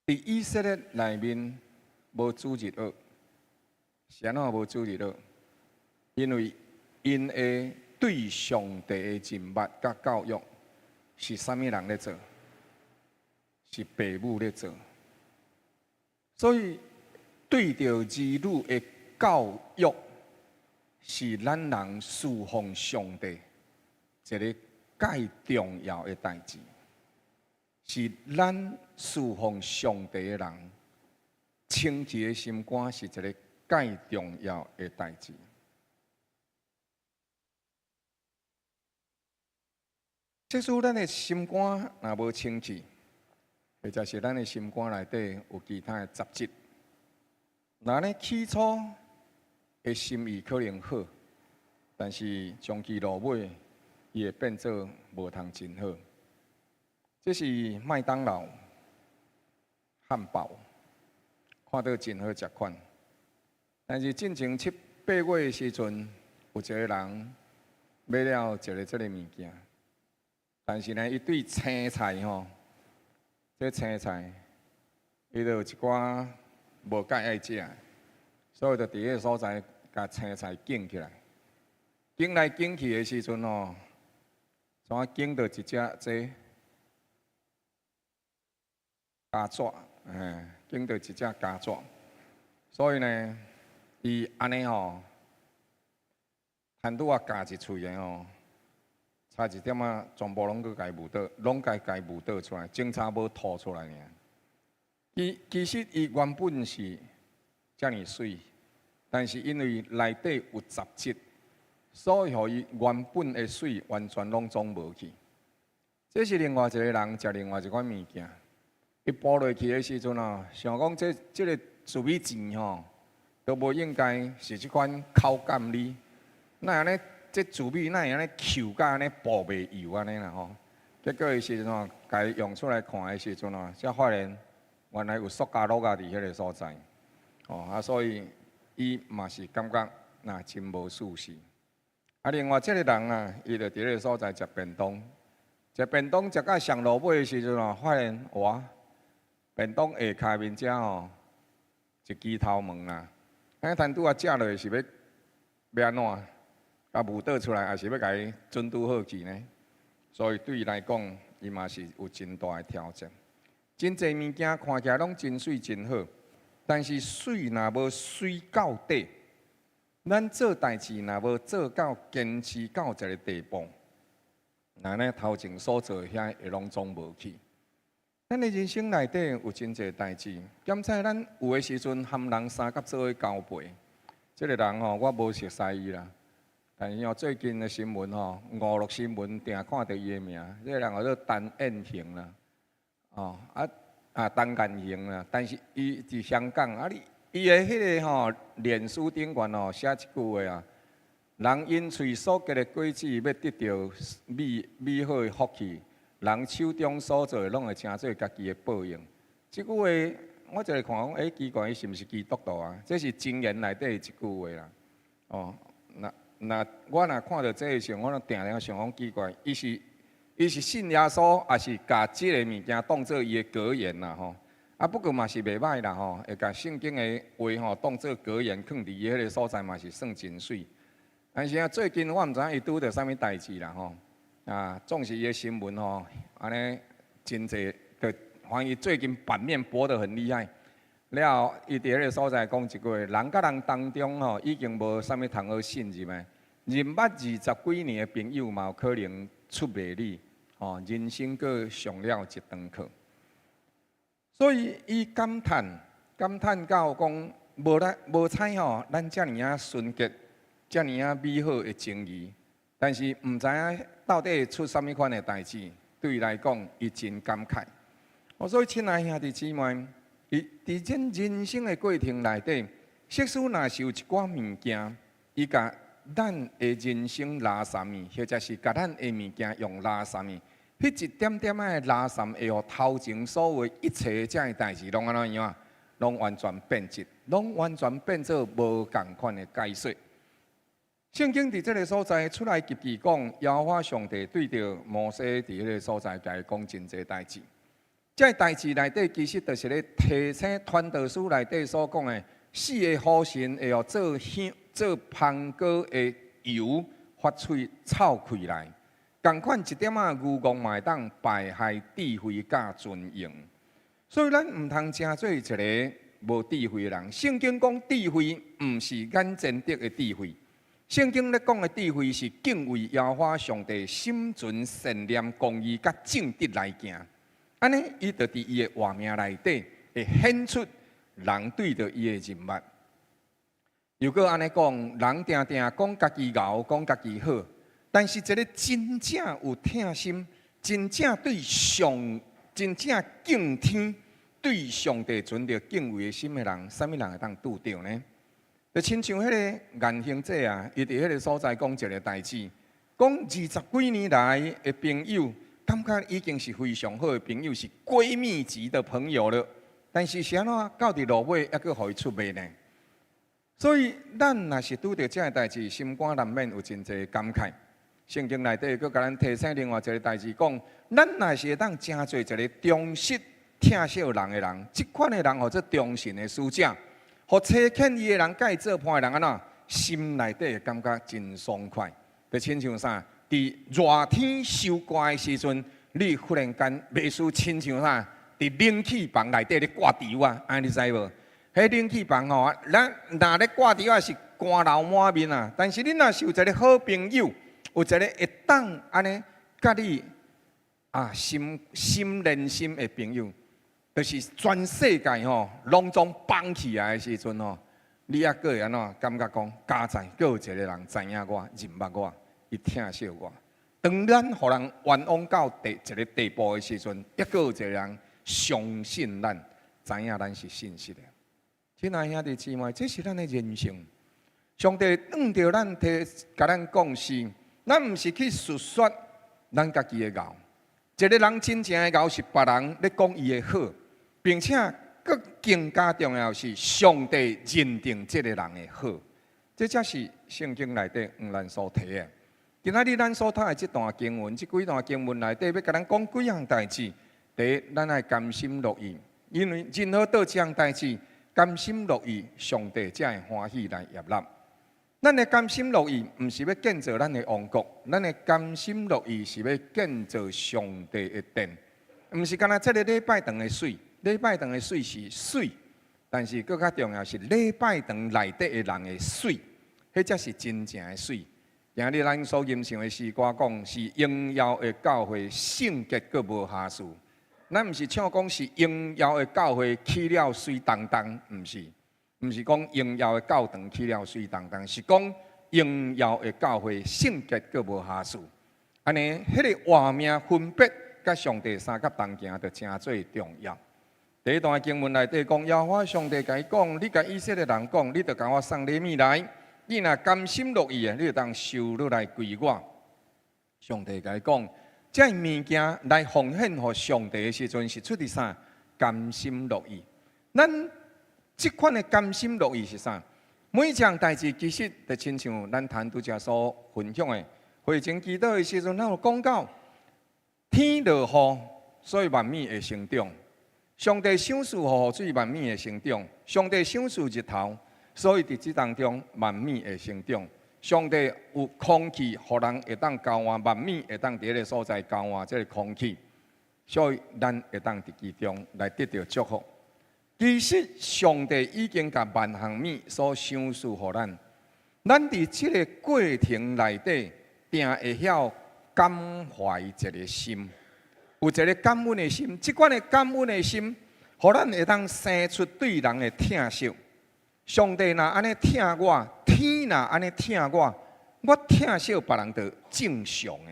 佇以色列內面無主日學，是按怎無主日學？因為𪜶的對上帝的認捌佮教育是啥物人咧做？是爸母咧做。所以對著兒女的教育，是咱人事奉上帝一个蓋重要的代誌，是咱事奉上帝的人清氣的心肝是一个蓋重要的代誌。即使咱的心肝若無清氣，或者是咱的心肝內底有其他的雜質，若呢起初的心意可能好，但是長期落尾，伊會變做無通真好。這是麥當勞漢堡，看著真好食款，但是進前七八月的時陣，有一个人買了一个這个物件，但是呢，伊對青菜吼，這青菜，伊就有一寡無蓋愛食，所以就佇彼个所在共青菜揀起來，揀來揀去的時陣吼，怎揀著一隻這膠紙，嘿，揀著一隻膠紙。所以呢，伊按呢吼，攤拄仔咬一喙的吼，差一點仔，全部攏閣共伊挵倒，攏共伊挵倒出來，只差無吐出來爾。其實伊原本是遮爾媠，但是因為內底有雜質，所以予伊原本的媠完全攏總無去。這是另外一個人食另外一款物件，伊剝落去的時陣啊，想講這個糯米糋吼，都無應該是這款口感哩。哪會按呢？這糯米哪會按呢抾甲按呢薄袂油按呢啦吼？結果的時陣吼，共伊用出來看的時陣吼，才發現原來有塑膠橐仔佇彼個所在。哦啊，所以伊嘛是感覺若真無舒適。啊，另外這個人啊，伊就佇彼個所在食便當，食便當食到上落尾的時陣吼，發現哇，便當下跤面遮吼一支頭毛啦。啊，趁拄仔食落是欲按怎？共挵倒出來，抑是欲共伊準拄好去呢？所以對伊來講，伊嘛是有真大的挑戰。真濟物件看起來攏真媠真好，但是媠若無媠到底，咱做代誌若無做到堅持到一個地步，那呢頭前所做的遐會攏總無去。咱的人生內底有真濟代誌，兼且咱有的時陣含人相佮做伙交陪，這個人吼，我無熟似伊啦。但是哦，最近的新聞吼，娛樂新聞定看著伊的名，這個人叫做陳燕恆啦，哦啊啊陳建恆啦，但是伊佇香港啊，你伊的彼個吼，臉書頂懸吼寫一句話啊，人𪜶喙所結的果子欲得著美好的福氣，人手中所做的攏會成做家己的報應。這句話我就來看講，欸，奇怪，伊是毋是基督徒啊？這是箴言內底的一句話啦，哦，那我若看著這個時候，我攏定定想講奇怪，伊是信耶穌，抑是共這个物件當做伊的格言啦吼？啊，不過嘛是袂䆀啦吼，會共聖經的話吼當做格言，囥佇伊彼个所在嘛是算真媠。但是啊，最近我毋知影伊拄著啥物代誌啦吼。啊，總是伊的新聞吼，按呢真濟，就反正伊最近版面播得很厲害。了後，伊佇彼个所在講一句話：人佮人當中吼，已經無啥物通好信任的。認捌二十幾年的朋友嘛有可能出賣你，吼，人生閣上了一堂課。所以伊感嘆，感嘆到講無來無彩吼，咱遮爾仔純潔、遮爾仔美好的情誼，但是毋知影到底會出啥物款的代誌，對伊來講，伊真感慨。哦，所以親愛兄弟姊妹，伊佇這人生的過程內底，即使若是有一寡物件，伊共咱的人生拉啥物，或者是共咱的物件用拉啥物，彼一點點仔的拉捒，會予頭前所有一切這个代誌攏按怎樣啊？攏完全變質，攏完全變做無仝款的解說。聖經佇這个所在出埃及記講，耶和華上帝對著摩西佇彼个所在共伊講真濟代誌。這个代誌內底其實就是咧提醒傳道書內底所講的四个火神會予做香做香膏的油發出臭氣來，仝款一點仔愚戇嘛會當敗害智慧佮尊榮。所以咱毋通成做一个無智慧的人。聖經講智慧毋是眼前得的智慧，聖經咧講的智慧是敬畏耶和華上帝，心存善念、公義佮正直來行。按呢，伊就佇伊的活命內底會顯出人對著伊的認捌。又閣按呢講，人定定講家己𠢕，講家己好，但是一个真正有疼心、真正對上、真正敬天、對上帝存著敬畏的心的人，啥物人會當拄著呢？就親像彼个顏行者啊，伊佇彼个所在講一个代誌，講二十幾年來的朋友，感覺已經是非常好的朋友，是閨蜜級的朋友了。但是是按怎到佇落尾，猶閣予伊出賣呢？所以，咱若是拄著這个代誌，心肝難免有真濟感慨。聖經內底閣共咱提醒另外一个代誌，講咱若是會當成做一个忠實疼惜人的人，這款的人號做忠信的使者，予差遣伊的人佮伊做伴的人按怎，心內底會感覺真爽快。就親像啥？佇熱天收寒的時陣，你忽然間袂輸親像啥？佇冷氣房內底咧掛吊仔，按呢你知無？彼冷氣房吼，咱若咧掛吊仔是汗流滿面啊！但是你若是有一个好朋友，有一个會當按呢佮你啊心心連心的朋友，就是全世界吼攏總綁起來的時陣吼，你猶閣會按怎感覺講，佳哉，閣有一個人知影我、認捌我，伊疼惜我。當咱予人冤枉到第一个地步的時陣，猶閣有一個人相信咱，知影咱是信實的。親愛兄弟姊妹，這是咱的人生。上帝向著咱提，共咱講是，咱毋是去述說咱家己的𠢕。一个人真正的𠢕是別人咧講伊的好，並且閣更加重要是上帝認定這个人的好。這才是聖經內底向咱所提的。今仔日咱所讀的這段經文，這幾段經文內底欲共咱講幾項代誌。第一，咱愛甘心樂意，因為任何佗一項代誌，甘心樂意，上帝才會歡喜來悅納。咱的甘心樂意，毋是欲建造咱的王國，咱的甘心樂意是欲建造上帝的殿，毋是干焦這个禮拜堂的媠，禮拜堂的媠是媠，但是閣較重要是禮拜堂內底的人的媠，彼才是真正的媠。今日咱所吟唱的詩歌講是榮耀的教會聖潔閣無瑕疵，咱毋是唱講是榮耀的教會起了媠當當，毋是。毋是講榮耀的教堂起了媠當當，是講榮耀的教會聖潔閣無瑕疵。按呢，彼个活命分別佮上帝相佮同行，就誠做重要。第一段經文內底講，耶和華上帝共伊講：你共以色列人講，你著共我送禮物來。你若甘心樂意的，你就當收落來歸我。上帝共伊講，這物件來奉獻予上帝的時陣，是出佇啥？甘心樂意。咱這款的甘心樂意是啥？每一項代誌其實就親像咱談拄才所分享的，會前祈禱的時陣，咱有講到天落雨，所以萬物會成長。上帝賞賜予雨水，萬物會成長。上帝賞賜日頭，所以佇這當中萬物會成長。上帝有空氣，予人會當交換，萬物會當佇彼个所在交換這个空氣，所以咱會當佇其中來得著祝福。其實上帝已經共萬項物所賞賜予咱，咱佇這个過程內底，定會曉感懷一个心，有一个感恩的心。這款的感恩的心，予咱會當生出對人的疼惜。上帝若按呢疼我，天若按呢疼我，我疼惜別人就正常的。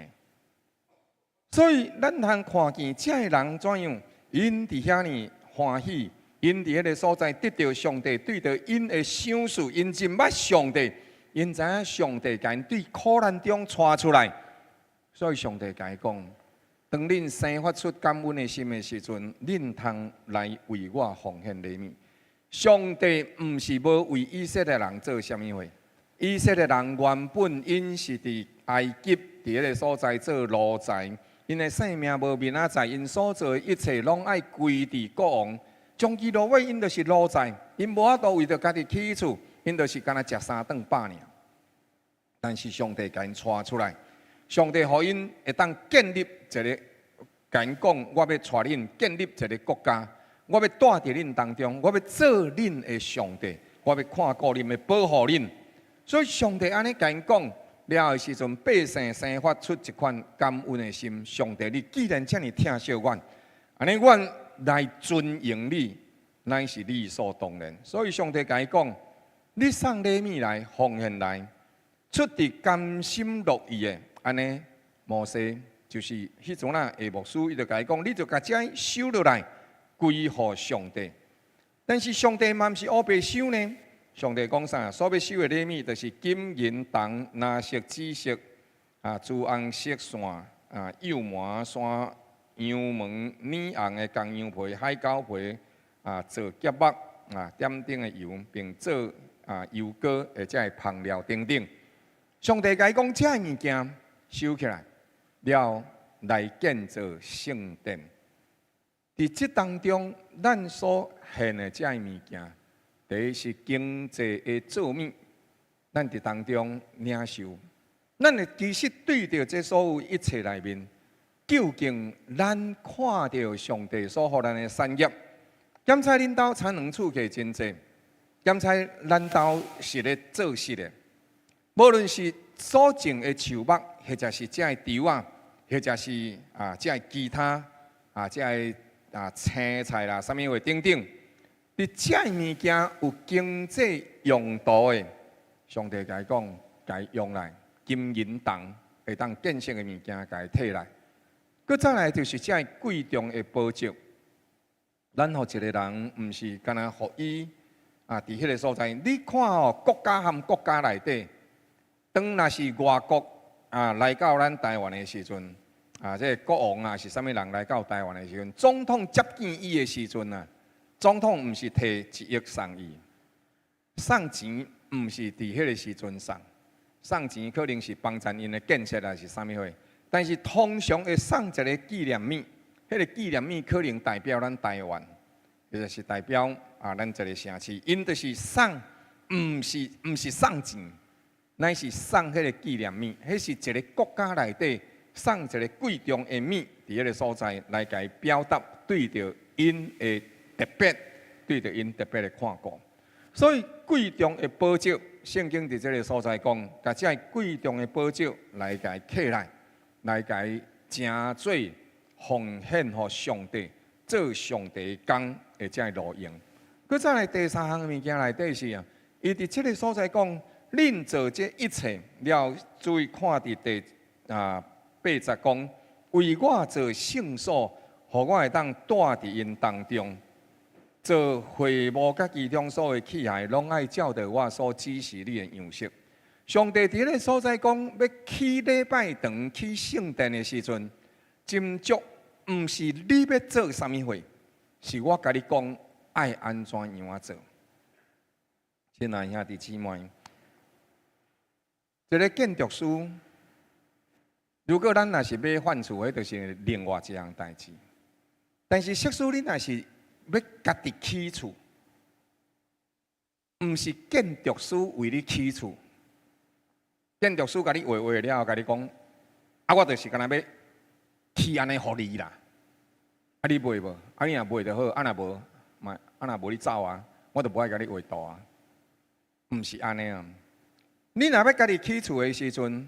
所以咱通看見這个人怎樣，𪜶佇遐爾歡喜。𪜶佇彼个所在得著上帝對著𪜶的賞賜，𪜶認捌上帝，𪜶知影上帝共𪜶對苦難中帶出來，所以上帝共伊講：當恁生發出感恩的心的時陣，恁通來為我奉獻禮物。上帝毋是無為以色列人做啥物貨，以色列人原本𪜶是佇埃及佇彼个所在做奴才，𪜶的性命無明仔載，𪜶所做的一切攏愛歸佇國王。終其落尾，𪜶就是奴才，𪜶無法度為著家己起厝，𪜶就是干焦食三頓飽爾。但是上帝共𪜶帶出來，上帝予𪜶會當建立一个，共𪜶講，我欲帶恁建立一个國家，我欲住佇恁當中，我欲做恁的上帝，我欲看顧恁，欲保護恁。所以上帝按呢共𪜶講了的時陣，百姓生發出一款感恩的心。上帝，你既然遮爾疼惜阮，按呢阮來尊榮你，乃是理所當然。所以上帝共伊講：你送禮物來，奉獻來，出佇甘心樂意的。按呢，摩西就是彼陣仔的牧師，伊就共伊講：你就共這收落來，歸予上帝。但是上帝嘛毋是烏白收呢？上帝講啥？所欲收的禮物，就是金銀銅、藍色、紫色、啊朱紅色線、啊幼麻山羊毛、染紅的公羊皮、海狗皮啊，做夾目啊，點燈的油，並做啊油膏，或者是香料等等。上帝共伊講，這物件收起來了，來建造聖殿。佇這當中，咱所獻的這物件，第一是經濟的做物，咱佇當中領受。咱會其實對著這所有一切內面，究竟咱看著上帝所予咱的產業，檢查恁兜田園厝客真濟，檢查咱兜是咧做實的，無論是所種的樹木，或者是這个稻仔，或者是這个其他這个青菜啦，啥物貨等等，佇這个物件有經濟用途的，上帝共伊講，共伊用來金銀銅會當建設的物件，共伊提來。閣再來就是這个貴重的寶石，咱予一個人，毋是干焦予伊佇彼个所在。你看哦，國家和國家內底，當若是外國來到咱台灣的時陣，這個國王啊是啥物人來到台灣的時陣，總統接見伊的時陣啊，總統毋是提1億送伊，送錢毋是佇彼个時陣送，送錢可能是幫贊𪜶的建設還是啥物貨。但是通常會送一個紀念物，彼個紀念物可能代表咱台灣，或者是代表咱這個城市。𪜶就是送，毋是送錢，乃是送彼個紀念物。彼是一個國家內底送一個貴重的物，佇彼個所在來共伊表達對著𪜶的特別，對著𪜶特別的看顧。所以貴重的寶石，聖經佇這個所在講，共這个貴重的寶石來共伊起來。來共伊成做奉獻予上帝，做上帝工的這个路用。閣再來第三項物件內底是啊，伊佇這個所在講，恁做這一切了，注意看佇第八節講，為我做聖所，予我會當住佇𪜶當中，做會幕佮其中所有器械，攏愛照著我所指示你的樣式。上帝佇彼个所在講，欲起禮拜堂、起聖殿的時陣，斟酌毋是你欲做啥物貨，是我共你講愛按怎樣仔做。親愛兄弟姊妹，一个建築師，如果咱若是買換厝，彼就是另外一項代誌。但是，設使你若是欲家己起厝，毋是建築師為你起厝。建築師共你畫畫了後，共你講，我就是干焦欲起按呢予你啦。你買無？你若買就好，若無，嘛，若無你走啊，我就無愛共你畫圖啊。毋是按呢啊！你若欲家己起厝的時陣，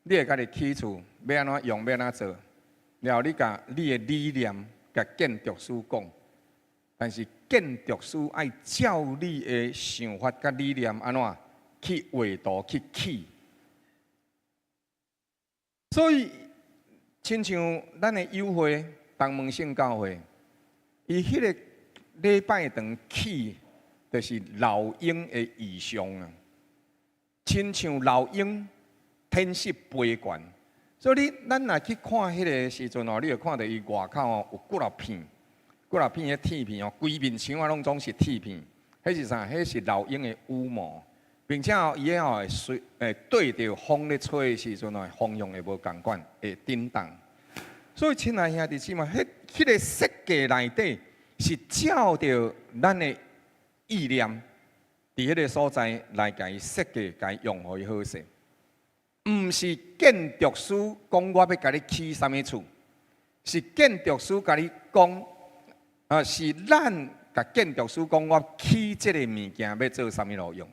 你會家己起厝，欲按怎用，欲按怎做，了後你共你的理念共建築師講，但是建築師愛照你的想法佮理念按怎去畫圖去起。所以，親像咱的友會東門聖教會，伊彼个禮拜堂起，就是老鷹的異象啊，親像老鷹天翼飛懸。所以你咱若去看彼个時陣哦，你會看著伊外口哦有幾若片，幾若片彼鐵片哦，規面牆啊攏總是鐵片。彼是啥？彼是老鷹的羽毛。並且哦，伊彼哦會隨會對著風咧吹的時陣哦，方向會無仝款，會振動。所以，親愛兄弟姊妹，彼彼个設計內底是照著咱的意念，佇彼个所在來共伊設計，共伊用予伊好勢。毋是建築師講我欲共你起啥物厝，是建築師共你講，是咱共建築師講我起這個物件欲做啥物路用。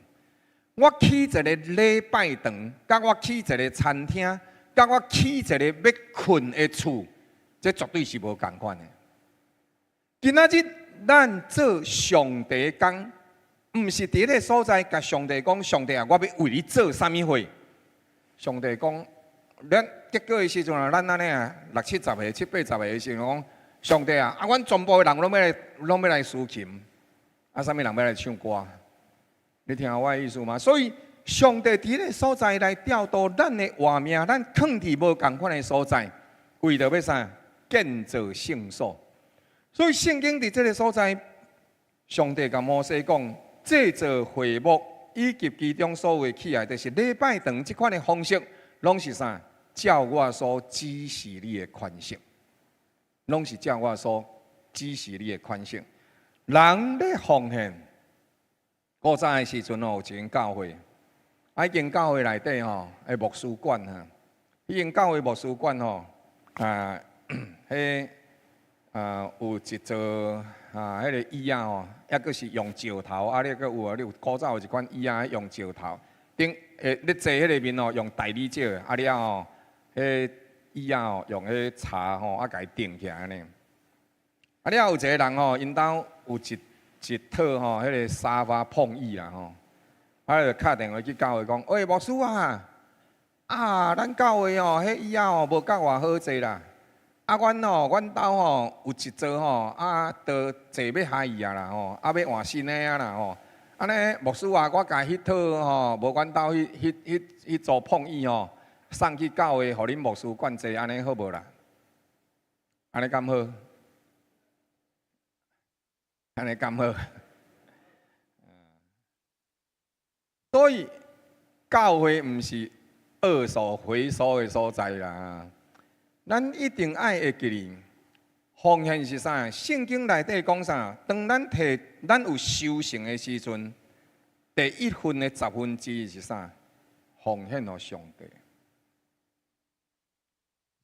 我起一个禮拜堂，佮我起一个餐廳，佮我起一个欲睏的厝，這絕對是無仝款的。今仔日咱做上帝工，毋是佇彼个所在共上帝講，上帝啊，我欲為你做啥物貨？上帝講，咱結果的時陣啊，咱按呢啊，六七十歲、七八十歲的時陣講，上帝啊，阮全部的人攏欲來司琴，啥物人欲來唱歌？你聽我的意思嗎？所以上帝佇彼个所在來調度咱的活命，咱囥佇無仝款的所在，為著欲啥？建造聖所。所以聖經佇這个所在，上帝共摩西講，製造會幕以及其中所有的器械，就是禮拜堂這款的方式，攏是啥？照我所指示你的款式，攏是照我所指示你的款式。人咧奉獻，古早的時陣哦，有一間教會，啊，彼間教會內底吼，的牧師館哈，彼間教會牧師館吼，啊，彼啊有一座啊，彼个椅仔吼，抑閣是用石頭，啊，你閣有啊，你有古早有一款椅仔用石頭，頂會咧坐彼个面吼用大理石的，啊了後，彼椅仔吼用彼柴吼啊共伊釘起來按呢。啊了後有一個人吼，𪜶兜有一一套吼，彼个沙發碰椅啦吼，啊就敲電話去教會講，喂，牧師啊，啊，咱教會吼，彼椅仔吼無夠偌好坐啦。啊，阮吼，阮兜吼有一座吼，啊，都坐欲害去啊啦吼，啊，欲換新的啊啦吼。按呢，牧師啊，我共彼套吼，無阮兜彼彼彼彼組碰椅吼，送去教會，予恁牧師管坐，按呢好無啦？按呢敢好？按呢敢好？所以教會毋是二手回收的所在啦。咱一定愛會記得，奉獻是啥？聖經內底講啥？當咱提咱有收成的時陣，第一份的十分之一是啥？奉獻予上帝。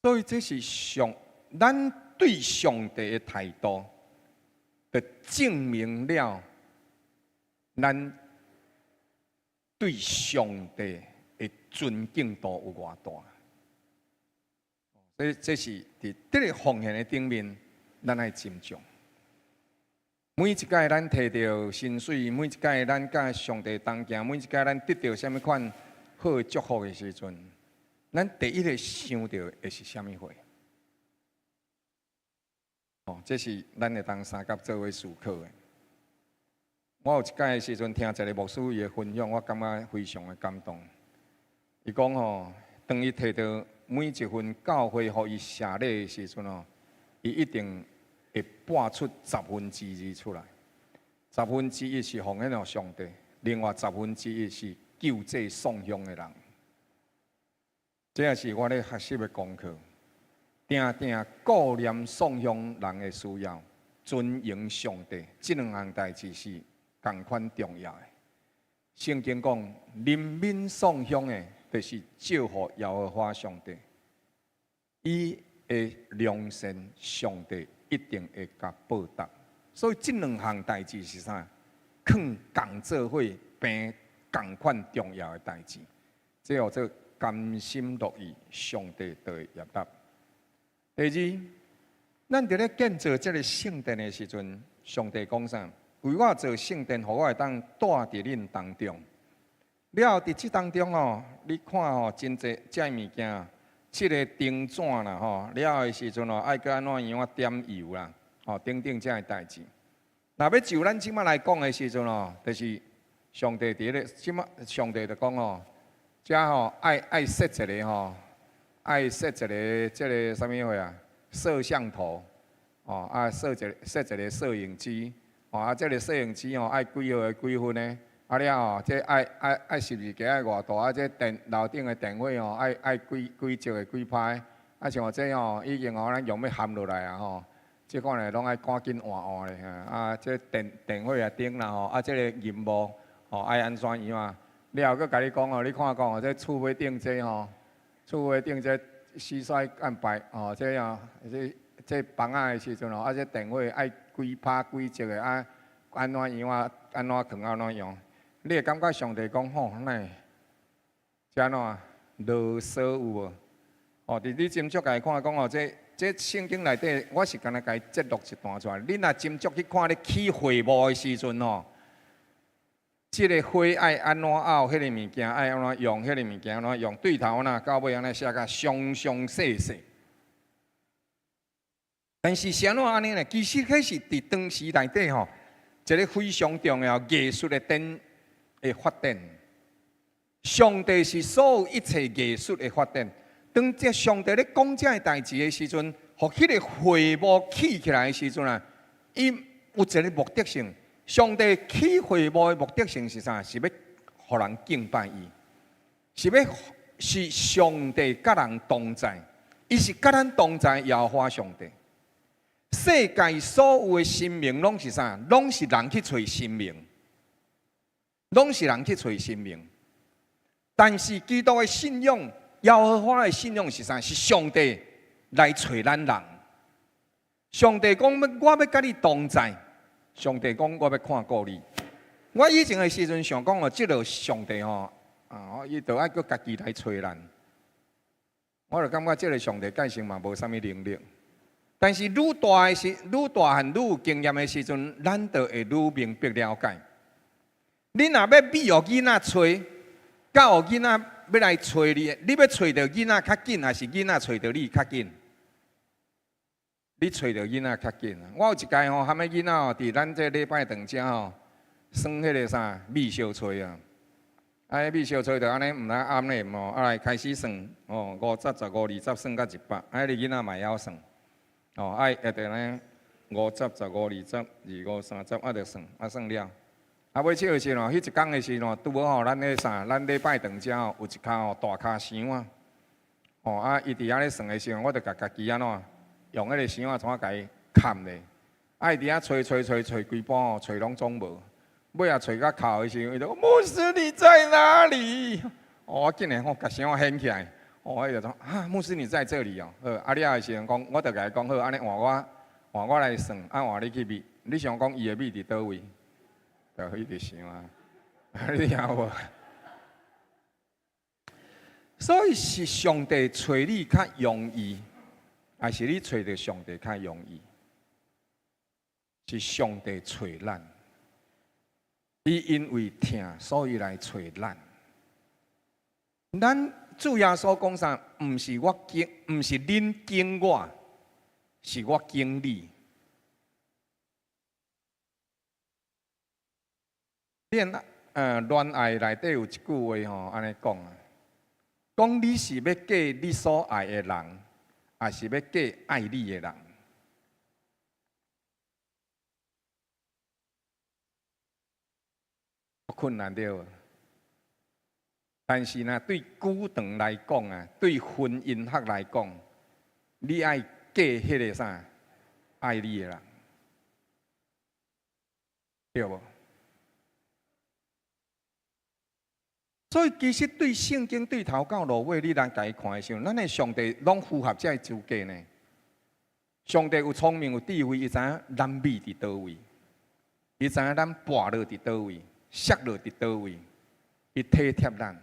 所以這是上咱對上帝的態度，就證明了咱對上帝的尊敬度有偌大。所以這是佇這个奉獻的頂面，咱愛斟酌。每一擺咱提著薪水，每一擺咱佮上帝同行，每一擺咱得著啥物款好的祝福的時陣，咱第一个想著的是啥物貨？哦，這是咱會當相佮做伙思考的。我有一擺的時陣聽一个牧師伊的分享，我感覺非常的感動。伊講吼，當伊提著每一份教會予伊謝禮的時陣哦，伊一定會撥出十分之二出來。十分之一是奉獻予上帝，另外十分之一是救濟送鄉的人。這也是我咧學習的功課。定定顧念送鄉人的需要，尊榮上帝，這兩項代誌是仝款重要的。聖經講，憐憫送鄉的，就是祝福耶和華上帝。伊的良善，上帝一定會共報答。所以這兩項代誌是啥？囥仝做伙，並仝款重要的代誌。這叫做甘心樂意，上帝就會悅納。第二，咱佇咧建造這个聖殿的時陣，上帝講啥？為我做聖殿，予我會當住佇恁當中。了後佇這當中哦，你看吼，真濟這物件，這个燈盞啦吼，了後的時陣哦，愛閣按怎樣啊點油啦，吼等等這个代誌。若欲就咱這馬來講的時陣哦，就是上帝佇咧這馬，上帝就講哦，這吼愛愛設一个吼，愛設一个這个啥物貨啊？攝像頭，哦啊設一設一个攝影機，哦啊這个攝影機哦愛幾號的幾分呢？啊了後，這愛愛愛十字架愛偌大？啊這電樓頂的電火哦愛愛幾幾隻的幾排？啊像這吼已經吼咱用欲含落來啊吼，這款的攏愛趕緊換換咧。啊這電電火啊燈啦吼，啊這个螢幕吼愛按怎樣啊？了後閣共你講哦，你看講哦，這厝尾頂這吼，厝尾頂這蟋蟀按擺吼，這啊這這房仔的時陣吼，啊這電火愛幾拍幾隻的啊，按怎樣啊？按怎囥按怎用？你會感覺上帝講吼，哪會這按怎囉嗦有無？哦，佇你斟酌共伊看講哦，這這聖經內底，我是干焦共伊節錄一段出來。你若斟酌去看咧起會幕的時陣吼，這个火愛按怎拗，彼个物件愛按怎用，彼个物件按怎用，對頭若到尾按呢寫甲詳詳細細。但是是按怎按呢呢？其實彼是佇當時內底吼，一个非常重要藝術的展的發展。上帝是所有一切藝術的發展。當這上帝咧講這个代誌的時陣，予彼个會幕起起來的時陣啊，伊有一个目的性。上帝起會幕的目的性是啥？是欲予人敬拜伊，是欲是上帝佮人同在，伊是佮咱同在，耶和華上帝。世界所有的神明攏是啥？攏是人去揣神明，攏是人去揣神明。但是基督的信仰，耶和華的信仰是啥？是上帝來揣咱人。上帝講，我欲佮你同在。上帝講，我欲看顧你。我以前的時陣想講哦，這个上帝吼，啊，伊就愛閣家己來揣咱。我就感覺這个上帝蓋性嘛無啥物能力。但是愈大的時，愈大漢愈有經驗的時陣，咱就會愈明白了解。你若欲覕予囡仔揣，佮予囡仔欲來揣你，你欲揣著囡仔較緊，還是囡仔揣著你較緊？你揣著囡仔較緊。我有一擺吼，含彼囡仔吼，佇咱這禮拜堂遮吼，耍彼个啥覕相揣啊。啊，彼覕相揣就按呢，毋知按呢吼，啊來開始算哦，50、15、20，算到100，啊，彼个囡仔嘛會曉算。哦，啊，會著呢，50、15、20、25、30，啊，就算，啊算了。啊，尾笑的時吼，彼一工的時吼，拄好吼，咱彼啥，咱禮拜堂遮吼有一跤吼大跤箱仔。吼啊，伊佇遐咧算的時候，我就共家己按怎，用彼个箱仔怎共伊崁咧。啊，伊佇遐揣揣揣揣規晡吼，揣攏總無。尾仔揣到哭的時候，伊就講：牧師你在哪裡？哦，我竟然吼共箱仔掀起來。哦，伊就講啊，牧師你在這裡哦。好，啊了的時陣講，我就共伊講好，按呢換我換我來算，啊換你去覕。你想講伊會覕佇佗位？就伊直想啊，你聽無？所以是上帝揣你較容易，還是你揣著上帝較容易？是上帝揣咱，伊因為疼，所以來揣咱。咱主耶穌講啥？毋是我揀，毋是恁揀我，是我揀你。戀戀愛內底有一句話吼，按呢講啊，講你是欲嫁你所愛的人，抑是欲嫁愛你的人？困難對無？但是呢，對久長來講啊，對婚姻學來講，你愛嫁彼个啥愛你的人，對無？所以其實對聖經對頭到落尾，你來共伊看的時候，咱的上帝攏符合這个資格呢。上帝有聰明有智慧，伊知影咱美佇佗位，伊知影咱跋落佇佗位，摔落佇佗位，伊體貼咱。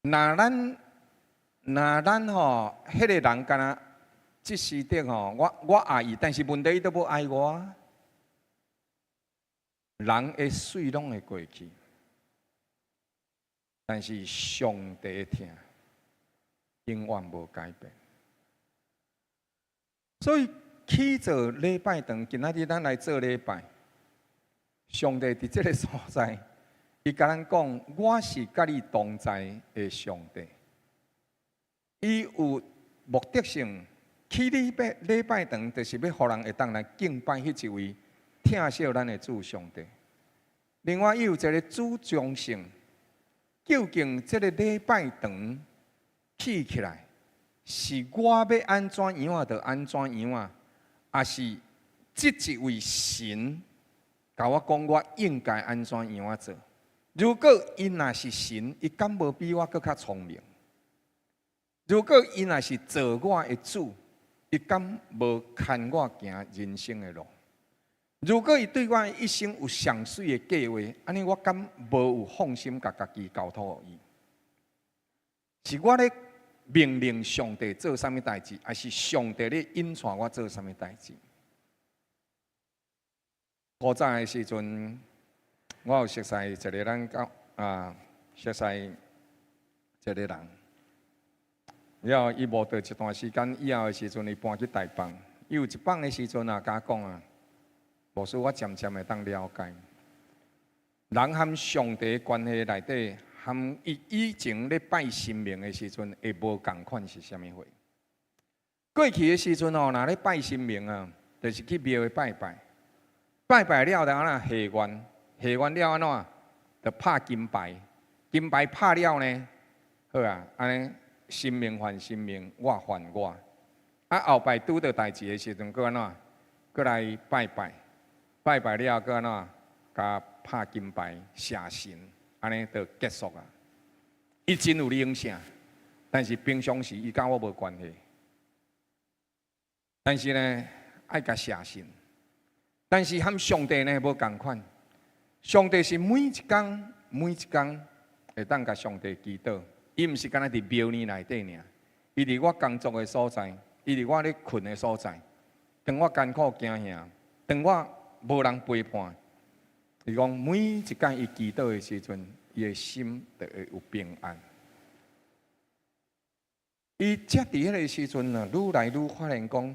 若咱若咱吼，彼个人敢若這時的吼，我我愛伊，但是問題伊都無愛我。人的媠攏會過去，但是上帝的疼永遠無改變。所以起做禮拜堂，今仔日咱來做禮拜，上帝佇這个所在，伊共咱講：我是佮你同在的上帝。伊有目的性，起禮拜禮拜堂，就是欲予人會當來敬拜彼一位。疼惜咱的主上帝。另外，伊有一个主張性，究竟這个禮拜堂起起來，是我欲按怎樣仔就按怎樣仔，抑是這一位神共我講我應該按怎樣仔做？如果伊若是神，伊敢無比我閣較聰明？如果伊若是造我的主，伊敢無牽我行人生的路？如果伊對我一生有上媠的計畫，按呢我敢無有放心共家己交託予伊？是我咧命令上帝做啥物代誌，抑是上帝咧引帶我做啥物代誌？古早的時陣，我有熟似一个咱教啊，熟似一个人，了後伊無佇一段時間以後的時陣，伊搬去台北。伊有一擺的時陣啊，共我講啊。牧師，我漸漸會當了解，人和上帝關係內底，和伊以前咧拜神明的時陣會無仝款是啥物貨？過去的時陣吼，若咧拜神明啊，就是去廟會拜拜，拜拜了就按怎許願，許願了按怎，就拍金牌，金牌拍了呢，好啊，按呢神明還神明，我還我。啊，後擺拄著代誌的時陣，閣按怎，閣來拜拜。拜拜了，閣按怎？共拍金牌謝神，按呢就結束啊。伊真有靈性，但是平常時伊佮我無關係。但是呢，愛共謝神，但是和上帝呢無仝款。上帝是每一工每一工會當共上帝祈禱，伊毋是干焦佇廟裡內底爾，伊佇我工作的所在，伊佇我咧睏的所在，當我艱苦驚嚇，當我無人陪伴，伊講每一工伊祈禱的時陣，伊的心就會有平安。伊才佇彼个時陣啊，愈來愈發現講，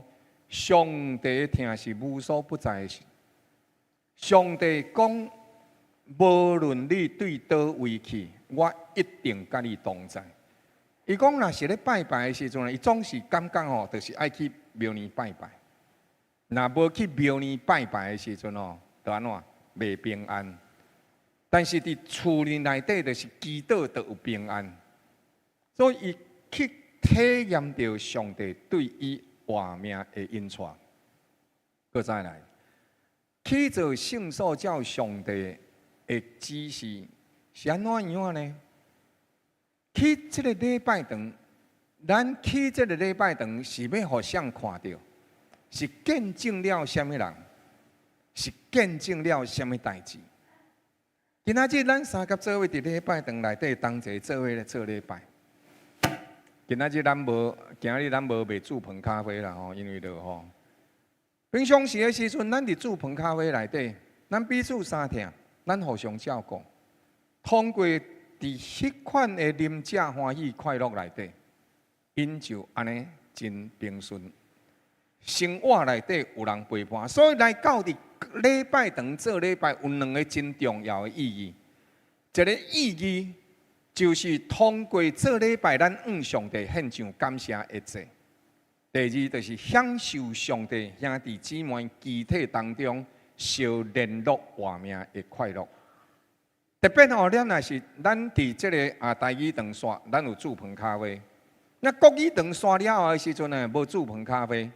上帝的疼是無所不在的。上帝講，無論你對佗位去，我一定佮你同在。伊講，若是咧拜拜的時陣，伊總是感覺吼，就是愛去廟裡拜拜。若無去廟裡拜拜的時陣吼，就按怎袂平安。但是佇厝裡內底，就是祈禱就有平安。所以伊去體驗著上帝對伊活命的引帶。閣再來，去做聖所照上帝的指示是按怎樣呢？去這個禮拜堂，咱去這個禮拜堂是欲予誰看著？是見證了啥物人？是見證了啥物代誌？今仔日咱三佮做伙佇禮拜堂內底同齊做伙咧做禮拜。今仔日咱無，今日咱無賣煮飯咖啡啦吼，因為落雨。平常時的時陣，咱佇煮飯咖啡內底，咱彼此相疼，咱互相照顧。通過佇彼款的啉食歡喜快樂內底，𪜶就按呢真平順。生活內底有人陪伴，所以來到佇禮拜堂做禮拜有兩個真重要的意義。一個意義就是通過做禮拜，咱向上帝獻上感謝的祭。第二就是享受上帝兄弟姊妹集體當中相聯絡活命的快樂。特別吼，咱若是咱佇這个台語堂煞，咱有煮飯咖啡。那國語堂煞了後的時陣呢，無煮飯咖啡。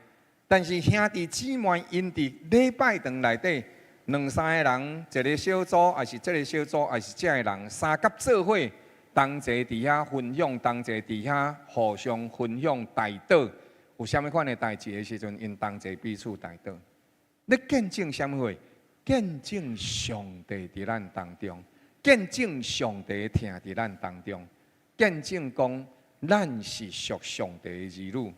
但是兄弟姊妹𪜶佇禮拜堂內底，兩三个人，一个小組，抑是這个小組，抑是這个人，相佮做伙，同齊佇遐分享，同齊佇遐互相分享代禱。有啥物款的代誌的時陣，𪜶同齊彼此代禱。咧見證啥物貨？見證上帝佇咱當中，見證上帝疼佇咱當中，見證講咱是屬上帝的兒女。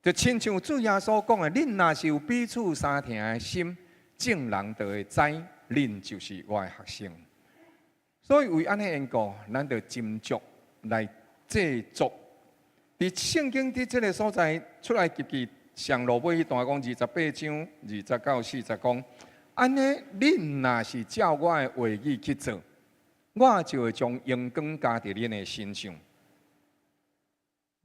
就親像主耶穌講的，恁若是有彼此相疼的心，眾人就會知恁就是我的學生。所以為按呢緣故，咱就斟酌來製作。佇聖經佇這个所在出埃及記上落尾彼段講28章20到40講，按呢，恁若是照我的話語去做，我就會將榮光加佇恁的身上。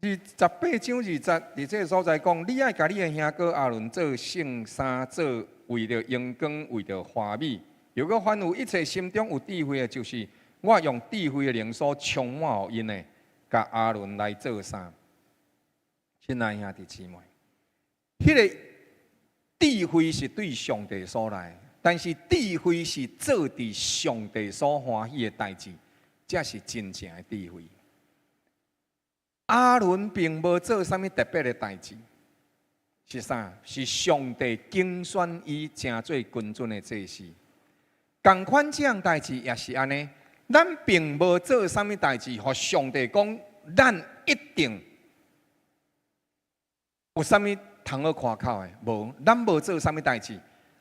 28章20，佇這个所在講，你愛共你的兄哥亞倫做聖衫，做為著榮光，為著華美。又閣凡有一切心中有智慧的，就是我用智慧的靈所充滿予𪜶的，共亞倫來做衫。親愛兄弟姊妹，彼个智慧是對上帝所來，但是智慧是做佇上帝所歡喜的代誌，才是真正的智慧。亞倫並無做啥物特別的代誌，是啥？是上帝揀選伊成做君尊的祭司。仝款這項代誌也是按呢，咱並無做啥物代誌，予上帝講，咱一定有啥物通好誇口的？無，咱無做啥物代誌。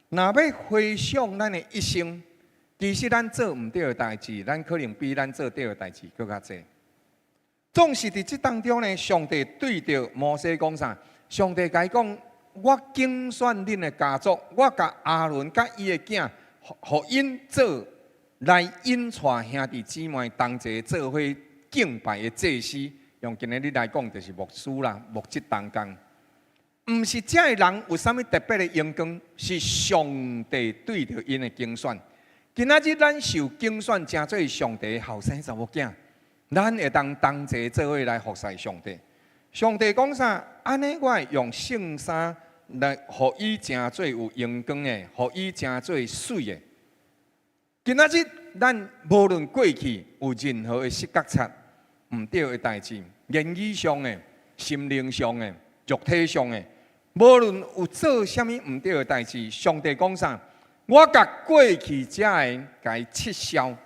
若欲回想咱的一生，其實咱做毋對的代誌，咱可能比咱做對的代誌閣較濟。總是佇這當中呢，上帝對著摩西講啥？上帝共伊講：我揀選恁的家族，我共亞倫佮伊的囝，予𪜶做來引帶兄弟姊妹同齊做伙敬拜的祭司。用今仔日來講，就是牧師啦，牧職同工。毋是這个人有啥物特別的榮光，是上帝對著𪜶的揀選。今仔日咱受揀選，成做上帝的後生查某囝。咱會當同齊做伙來服侍上帝。上帝講啥？按呢，我會用聖衫來予伊成做有榮光的，予伊成做媠的。今仔日咱無論過去有任何的失覺察、毋對的代誌，言語上的、心靈上的、肉體上的，無論有做啥物毋對的代誌，上帝講啥？我共過去遮的共伊撤銷，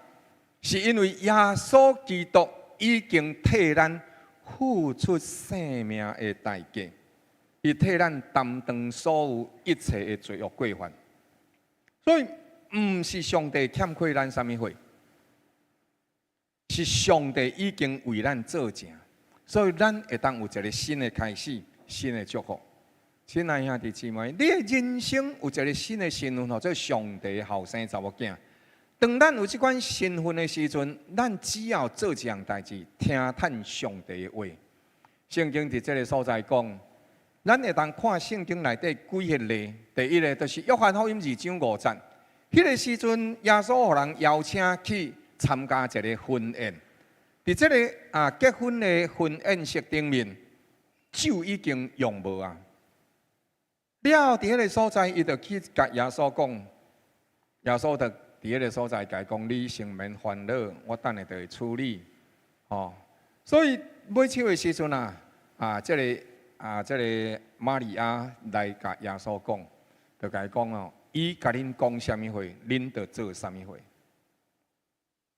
是因為耶穌基督已經替咱付出性命的代價，伊替咱擔當所有一切的罪惡過犯，所以毋是上帝欠虧咱啥物貨，是上帝已經為咱做成，所以咱會當有一個新的開始，新的祝福。親愛兄弟姊妹，你的人生有一個新的身份，號做上帝後生查某囝。當咱有這款身份的時陣，咱只要做一項代誌，聽趁上帝的話。聖經佇這个所在講，咱會當看聖經內底幾個例。第一個就是約翰福音二章五節，彼个時陣耶穌予人邀請去參加一个婚宴，佇這个結婚的婚宴席頂面，酒已經用無啊。了後佇彼个所在，伊就去共耶穌講，耶穌就佇彼个所在共伊講：你先免煩惱，我等下就會處理。吼，所以尾手的時陣啊，這个瑪利亞來共耶穌講，就共伊講哦，伊共恁講啥物話，恁就做啥物話。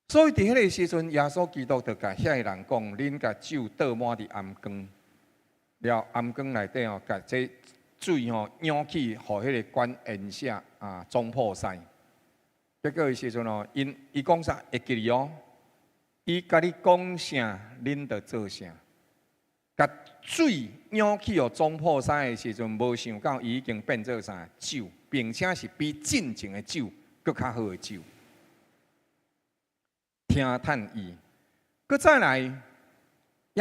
所以佇彼个時陣，耶穌基督就共遐个人講：恁共酒倒滿佇頷缸，了頷缸內底哦，共這水吼舀去，予彼个管宴席啊總鋪師。結果的時陣哦，𪜶伊講啥會記得哦？伊共你講啥，恁就做啥。共水舀去予總鋪師的時陣，無想到伊已經變做啥酒，並且是比進前的酒閣較好的酒。聽趁伊，閣再來，耶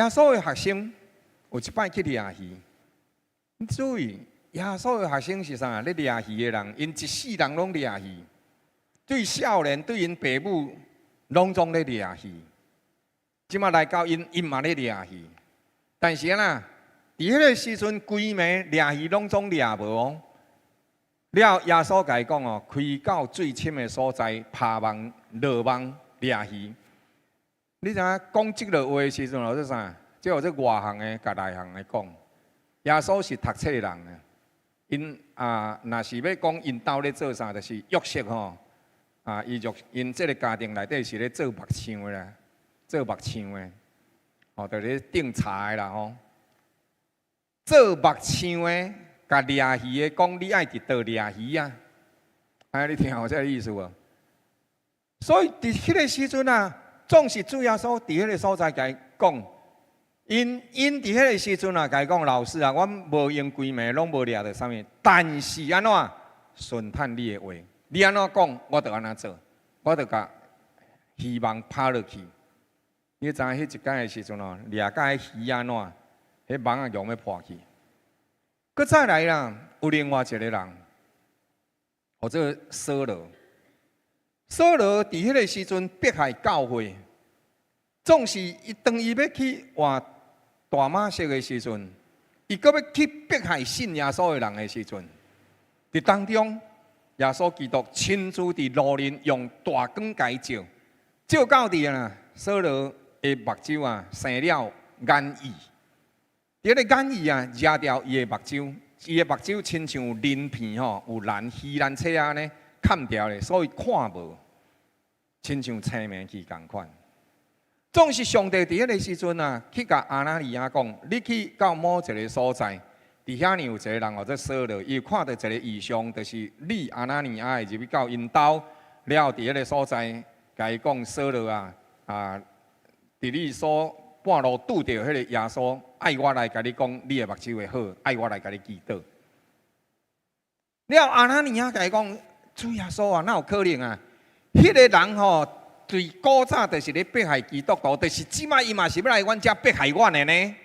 穌的學生有一擺去掠魚。你注意，耶穌的學生是啥？咧掠魚的人，𪜶一世人攏掠魚，對少年對𪜶爸母，攏總咧掠魚。這馬來到𪜶，𪜶嘛咧掠魚。但是啊，佇彼个時陣，規暝掠魚攏總掠無哦。了，耶穌共伊講哦，開到水深的所在，拋網落網掠魚。你知影講這个話的時陣，號做啥？這號做外行的共內行的講。耶穌是讀冊人啊，𪜶啊，若是欲講𪜶兜咧做啥，就是約瑟吼啊，伊就𪜶這个家庭內底是咧做木匠的啦，做木匠的，吼，就咧釘柴的啦吼。做木匠的，共掠魚的講，你愛佇佗掠魚啊？哎，你聽有這个意思無？所以佇彼个時陣啊，總是主耶穌佇彼个所在共伊講。𪜶𪜶佇彼个時陣啊，共伊講老師啊，阮無閒規暝攏無掠著啥物，但是按怎順趁你的話，你按怎講，我就按怎做，我就共漁網拋落去。你知影彼一工的時陣哦，掠甲彼魚按怎，彼網仔用欲破去。閣再來啦，有另外一个人，號做掃羅。掃羅佇彼个時陣迫害教會，總是伊當伊欲去換大馬色的時陣，伊閣欲去迫害信耶穌的人的時陣，佇當中，耶穌基督親自佇路面用大光共伊照，照到佇啊，掃羅的目睭啊生了眼翳，佇彼个眼翳啊，惹著伊的目睭，伊的目睭親像鱗片吼，有爛魚鱗冊按呢崁牢咧，所以看無，親像青盲去仝款。總是上帝佇彼个時陣啊，去共亞拿尼亞講：你去到某一个所在，佇遐爾有一个人號做掃羅，伊有看著一个異象，就是你亞拿尼亞會入去到𪜶兜，了後佇彼个所在，共伊講掃羅啊，啊，佇你所半路拄著彼个耶穌，愛我來共你講，你的目睭會好，愛我來共你祈禱。了後亞拿尼亞共伊講：主耶穌啊，哪有可能啊？彼个人吼，對古早就是咧迫害基督徒，就是這擺伊嘛是欲來阮遮迫害阮的呢。耶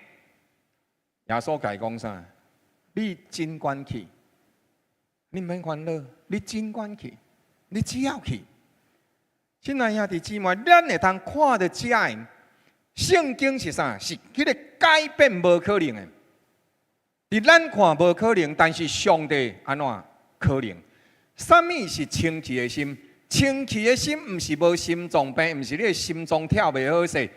穌共伊講啥？你盡管去，你毋免煩惱，你盡管去，你只要去。親愛兄弟姊妹，咱會通看著遮的聖經是啥？是彼个改變無可能的。佇咱看無可能，但是上帝按怎可能？啥物是清潔的心？清氣的心，毋是無心臟病，毋是你的心臟跳袂好勢，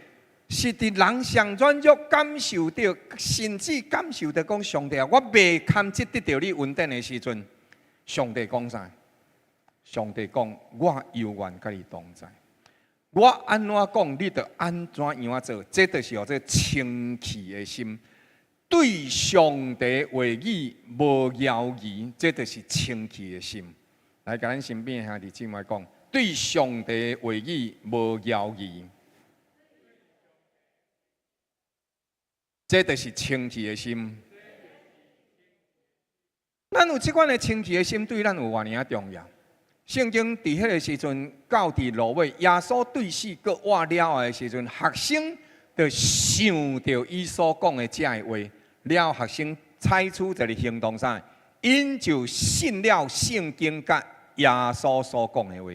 是佇人上軟弱感受著，甚至感受著講上帝啊，我袂堪得得著你恩典的時陣，上帝講啥？上帝講，我猶原佮你同在。我按怎講，你就按怎樣做，這就是號做清氣的心，對上帝話語無猶疑，這就是清氣的心。來，共咱身邊的兄弟姊妹講，對上帝話語無猶疑，這就是清氣的心。咱有這款的清氣的心，對咱有偌爾仔重要？聖經佇彼个時陣，到佇落尾，耶穌對死閣活了的時陣，學生就想著伊所講的這个話，了學生採取一个行動啥？𪜶就信了聖經佮耶穌所講的話。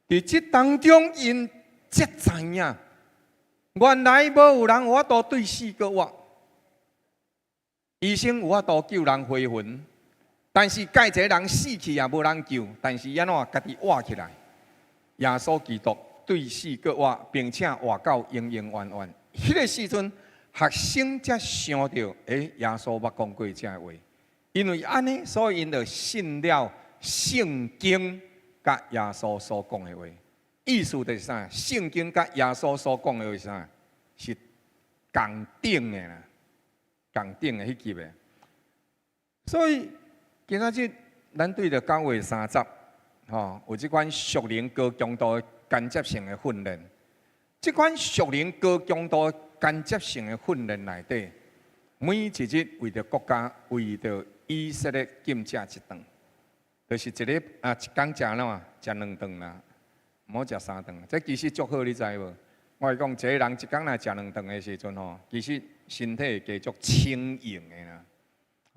佇這當中，𪜶才知影，原來無有人有法度對死閣活，醫生有法度救人回魂。但是蓋一个人死去也無人救，但是按怎家己活起來？耶穌基督對死閣活，並且活到永永遠遠。彼个時陣，學生才想著，欸，耶穌捌講過這个話，因為按呢，所以𪜶就信了聖經佮耶穌所講的話。意思就是啥？聖經佮耶穌所講的話是啥？是仝等的啦，仝等的彼級的。所以。今仔日，咱對著9月30，吼，有這款屬靈高強度間接性的訓練。這款屬靈高強度間接性的訓練內底，每一日為著國家、為著以色列禁食一頓，就是一禮啊，一工食按怎？食兩頓啦，毋好食三頓。這其實足好，你知無？我是講，一个人一工若食兩頓的時陣吼，其實身體會加足輕盈的啦。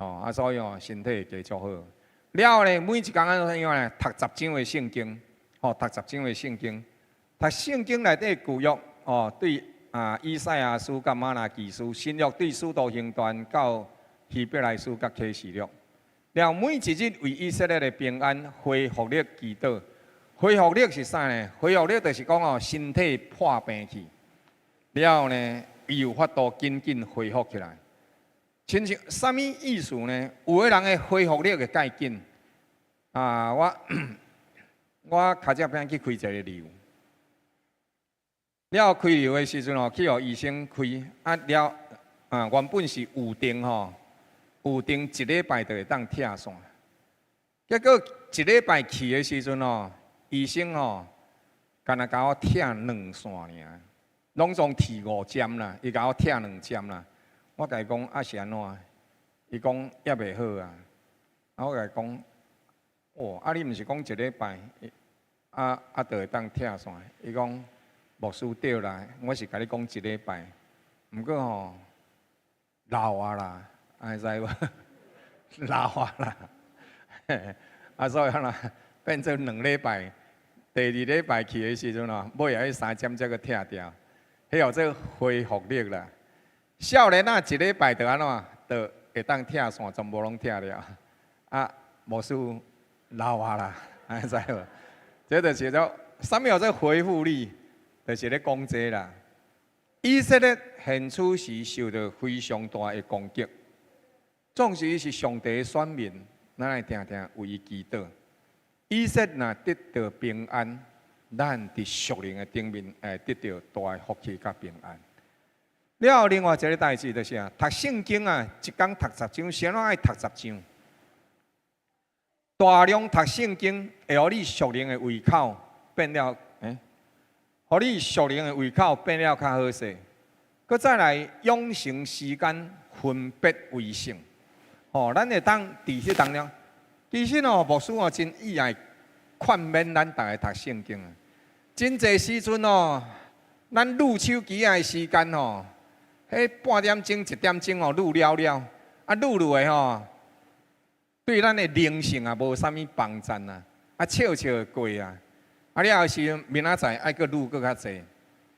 哦，啊，所以哦，身體會加足好。了後呢，每一工按怎樣呢？讀十章的聖經，吼，讀十章的聖經。讀聖經內底舊約，哦，對啊，以賽亞書佮瑪拉基書，新約對使徒行傳到希伯來書佮啟示錄。了後每一日為以色列的平安恢復力祈禱。恢復力是啥呢？恢復力就是講哦，身體破病去，了後呢，伊有法度緊緊恢復起來。親像啥物意思呢？有的人的恢復力會較緊啊！我我跤脊邊去開一个瘤，了後開瘤的時陣吼，去予醫生開啊了啊，原本是預定吼，預定一禮拜就會當拆線，結果一禮拜去的時陣吼，醫生吼，干焦共我拆兩線爾，攏總鐵五針啦，伊共我拆兩針啦。我共伊講啊是按怎？伊講猶袂好啊。啊我共伊講，哦，啊你毋是講一禮拜，啊啊就會當拆線？伊講牧師對啦，我是共你講一禮拜，毋過吼老啊啦，按呢知無？老啊啦，啊所以按怎變做兩禮拜，第二禮拜去的時陣吼，尾仔彼三針才閣拆掉，彼號做恢復力啦。少年仔一禮拜就按怎，就會當拆線，全部攏拆了。啊，牧師老啊啦，按呢知無？這就是做啥物叫做恢復力，就是咧講這啦。以色列現此時受著非常大的攻擊，縱使是上帝的選民，咱愛定定為伊祈禱。以色列若得著平安，咱佇屬靈的頂面會得著大的福氣佮平安。了後，另外一个代誌就是啊，讀聖經啊，一工讀十章，啥物愛讀十章？大量讀聖經會予你屬靈的胃口變了，欸，予你屬靈的胃口變了較好勢。閣再來養成時間分別為聖，吼，咱會當佇彼當中，其實哦，牧師哦真意愛勸勉咱逐家讀聖經啊。真濟時陣哦，咱擼手機仔的時間吼，彼半點鐘、一點鐘哦，擼了了，啊擼落的吼，對咱的靈性也無啥物幫贊啊，啊笑笑就過啊，啊了後是明仔載愛閣擼閣較濟。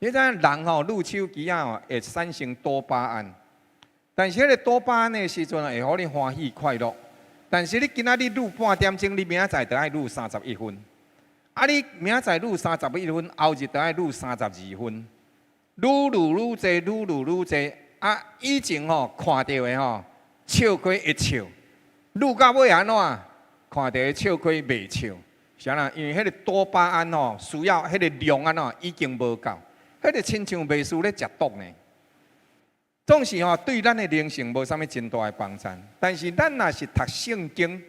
你知影人吼擼手機仔吼會產生多巴胺，但是彼个多巴胺的時陣會予你歡喜快樂。但是你今仔日擼半點鐘，你明仔載就愛擼31分。啊，你明仔載攄31分，後日就愛攄32分，愈攄愈濟，愈攄愈濟。啊，以前吼看著的吼，笑虧會笑，攄到尾按怎？看著的笑虧袂笑，是按怎？因為彼個多巴胺吼，需要彼個量按怎已經無夠，彼個親像袂輸咧食毒呢。總是吼對咱的靈性無啥物真大的幫助，但是咱若是讀聖經，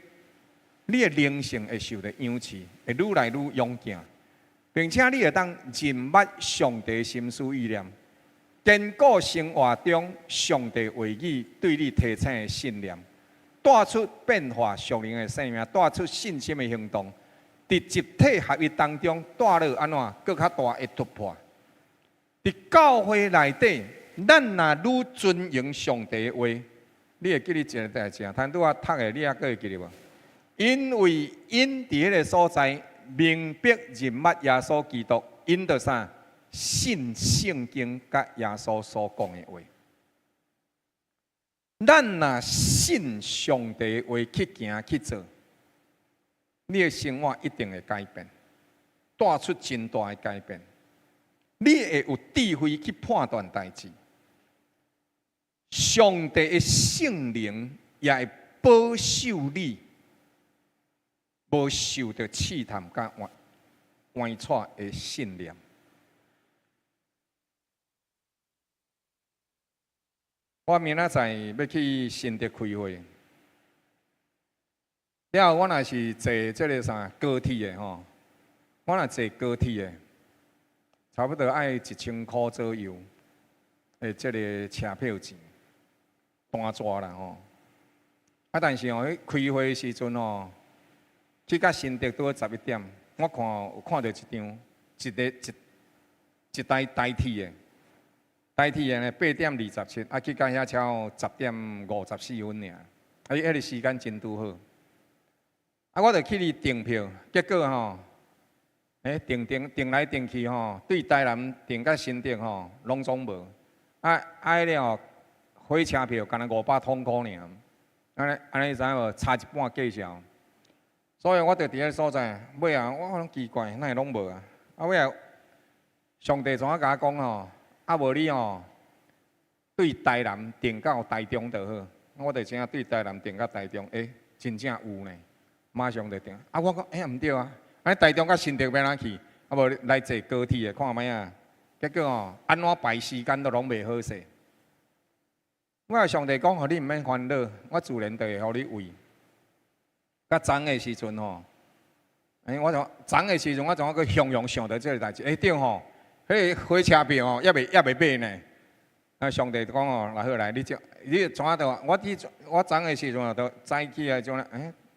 你的靈性會受著養飼，會愈來愈勇健，並且你會當認捌上帝心思意念，堅固生活中上帝話語對你提醒的信念，帶出變化屬靈的生命，帶出信心的行動，佇集體合一當中帶來按怎閣較大的突破。佇教會內底，咱若愈尊榮上帝的話，你會記得一个代誌啊？頭拄仔讀的，你猶閣會記得無？因為𪜶佇彼个所在明白認捌耶穌基督，𪜶就啥？信聖經佮耶穌所講的話。咱若信上帝的話去行去做，你的生活一定會改變，帶出真大的改變。你會有智慧去判斷代誌。上帝的聖靈也會保守你，無受著試探佮歪錯的信念。我明仔載欲去新竹開會，了後我若是坐這个啥高鐵的吼，我若坐高鐵的，差不多愛1000箍左右的這个車票錢，單逝啦吼。啊，但是吼，彼開會的時陣吼，去到新竹拄好11點，我看有看著一張一个一一台台鐵的。台鐵的呢8點27，啊去到遐才10點54分爾，啊伊彼个時間真拄好。啊，我就去伊訂票，結果吼，訂訂訂來訂去吼，對台南訂到新竹吼，攏總無。啊啊，彼个吼火車票干焦500通箍爾，按呢按呢你知影無？差一半價錢。所以我就佇彼个所在，尾仔我講奇怪，哪會攏無啊？啊尾仔上帝怎啊共我講吼？啊無你吼，對台南訂到台中就好。我就真正對台南訂到台中，真正有呢，馬上就訂。啊，我講，欸，毋對啊，按呢台中佮新竹欲按怎去？啊無來坐高鐵的看覓仔？結果吼，按怎排時間都攏袂好勢。我上帝講，予你毋免煩惱，我自然就會予你位。佮昨的時陣吼，我就昨的時陣，我怎啊閣雄雄想著這个代誌？對吼。彼个火車票吼，猶未猶未買呢。啊，上帝講哦，來好來，你這你怎啊著？我佇我昨的時陣哦，就早起來種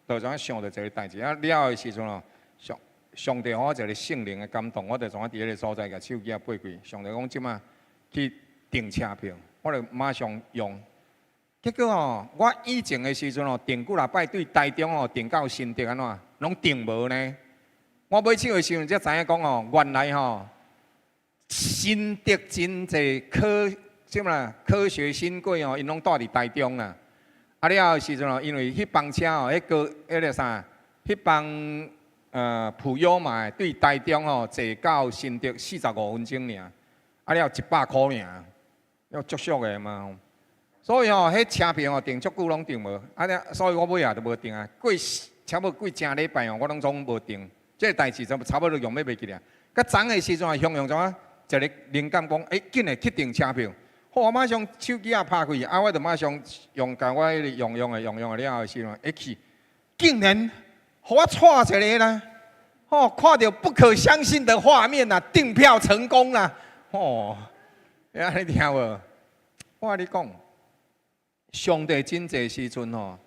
就怎啊想著一个代誌。啊，了的時陣哦，上上帝予我一个聖靈的感動，我就怎啊佇彼个所在共手機仔撥開。上帝講這馬去訂車票，我就馬上用。結果吼，我以前的時陣哦，訂幾若擺對台中哦訂到新竹按怎，攏訂無呢。我買手的時陣才知影講哦，原來吼。新竹真濟科，啥物啦？科學新貴哦，𪜶攏蹛佇台中啦。啊了後時陣哦，因為彼班車哦，彼個彼个啥，彼班普悠瑪的對台中吼坐到新竹45分鐘爾，啊了100箍爾，了足俗的嘛。所以吼，彼車票吼訂足久攏訂無，啊了，所以我尾仔就無訂啊。過差不多過誠禮拜哦，我攏總無訂。這个代誌就差不多用欲袂記咧。佮昨的時陣啊，雄雄怎啊？一个靈感講，緊來去訂車票，好，我馬上手機仔拍開，啊，我就馬上用，共我彼个用用的用用的了後的時陣，去，竟然予我掣一个啦，吼，看著不可相信的畫面啦，訂票成功啦，吼，按呢聽無？我共你講，上帝真濟時陣吼，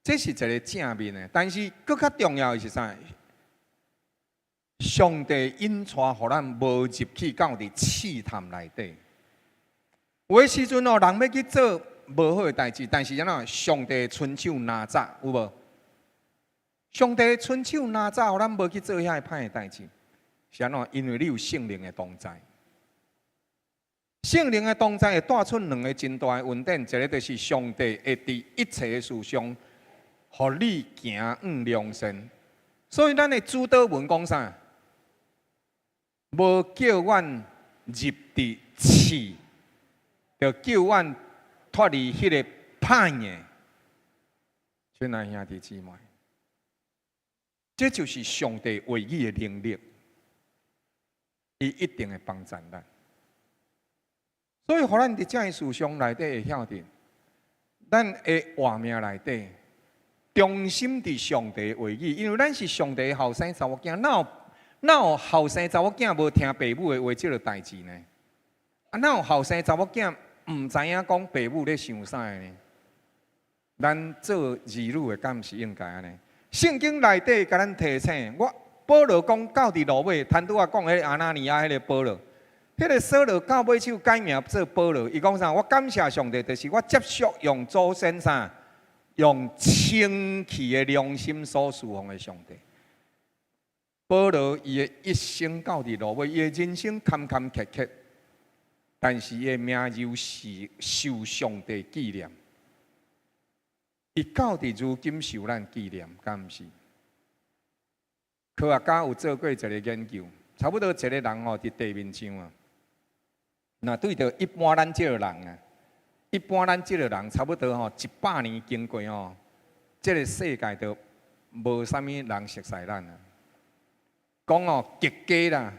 這是一个正面的，但是閣較重要的是啥？上帝引帶，予咱無入去到佇試探內底。有的時陣哦，人欲去做無好的代誌，但是按怎？上帝伸手拿閘，有無？上帝伸手拿閘，予咱無去做遐个歹的代誌，是按怎？因為你有聖靈的同在。聖靈的同在會帶出兩个真大的恩典，一个就是上帝會佇一切的事上，予你行向良善。所以咱的主禱文講啥？無叫阮入佇試，著救阮脫離彼个歹的。親愛兄弟姊妹，這就是上帝話語的能力，伊一定會幫助咱。所以，予咱佇這个事上內底會曉得，咱的活命內底，忠心佇上帝話語，因為咱是上帝的後生查某囝，哪有後生查某囝無聽爸母的話這个代誌呢？啊，哪有後生查某囝毋知影講爸母咧想啥的呢？咱做兒女的，敢毋是應該按呢？聖經內底共咱提醒，我保羅講到佇落尾，頭拄仔講彼个亞拿尼亞彼个保羅，彼个掃羅到尾手改名做保羅，伊講啥？我感謝上帝，就是我接續用祖先啥，用清氣的良心所事奉的上帝。保羅伊的一生到佇落尾，伊的人生坎坎坷坷，但是伊的名字是受上帝紀念。伊到佇如今受咱紀念，敢毋是？科學家有做過一个研究，差不多一个人吼佇地面上啊，若對著一般咱這个人啊，一般咱這个人差不多吼一百年經過吼，這个世界就無啥物人熟似咱啊。講哦，極佳啦，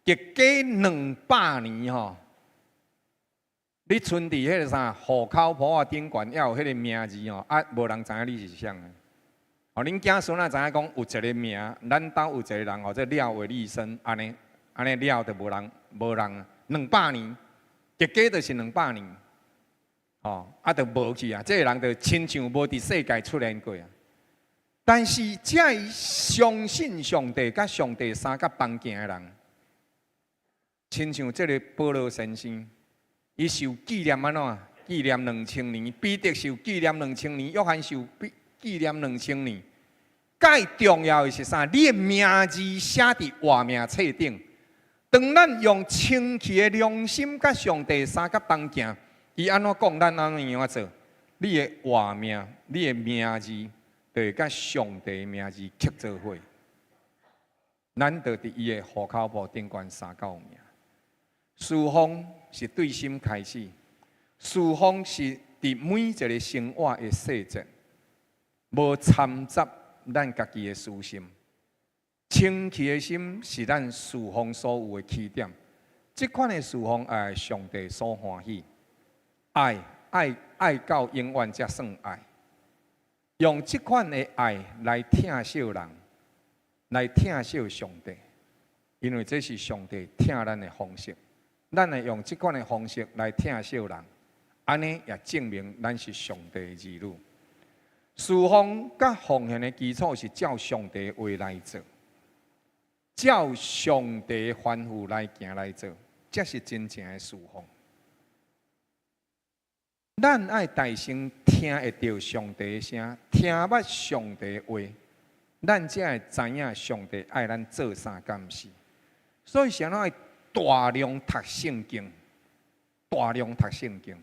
極佳200年吼。你賰佇彼个啥戶口簿仔頂懸，猶有彼个名字吼，啊，無人知影你是啥。哦，恁囝孫仔知影講有一个名，咱兜有一個人號做廖偉立生，按呢按呢了就無人無人，兩百年，極佳就是兩百年，哦，啊，就無去啊，這个人就親像無佇世界出現過啊。但是，這个相信上帝、佮上帝相佮同行的人，親像這个保羅先生。伊受紀念按怎？紀念兩千年，彼得受紀念兩千年，約翰受紀念兩千年。蓋重要的是啥？你的名字寫佇活命冊頂。當咱用清氣的良心佮上帝相佮同行，伊按怎講，咱按怎樣做？你的活命，你的名字，就會佮上帝的名字刻做伙。咱就佇伊的戶口簿頂懸相佮有名。事奉是對心開始，事奉是佇每一个生活的細節，無摻雜咱家己的私心。清氣的心是咱事奉所有的起點。這款的事奉愛上帝所歡喜，愛愛愛到永遠才算愛。用這款的愛來疼惜人，來疼惜上帝，因為這是上帝疼咱的方式。咱會用這款的方式來疼惜人，按呢也證明咱是上帝的兒女。事奉佮奉獻的基礎是照上帝的話來做，照上帝吩咐來行來做，這是真正的事奉。咱愛大聲聽會著上帝的聲，聽捌上帝的話，咱才會知影上帝愛咱做啥敢毋是。所以，啥物愛大量讀聖經，大量讀聖經，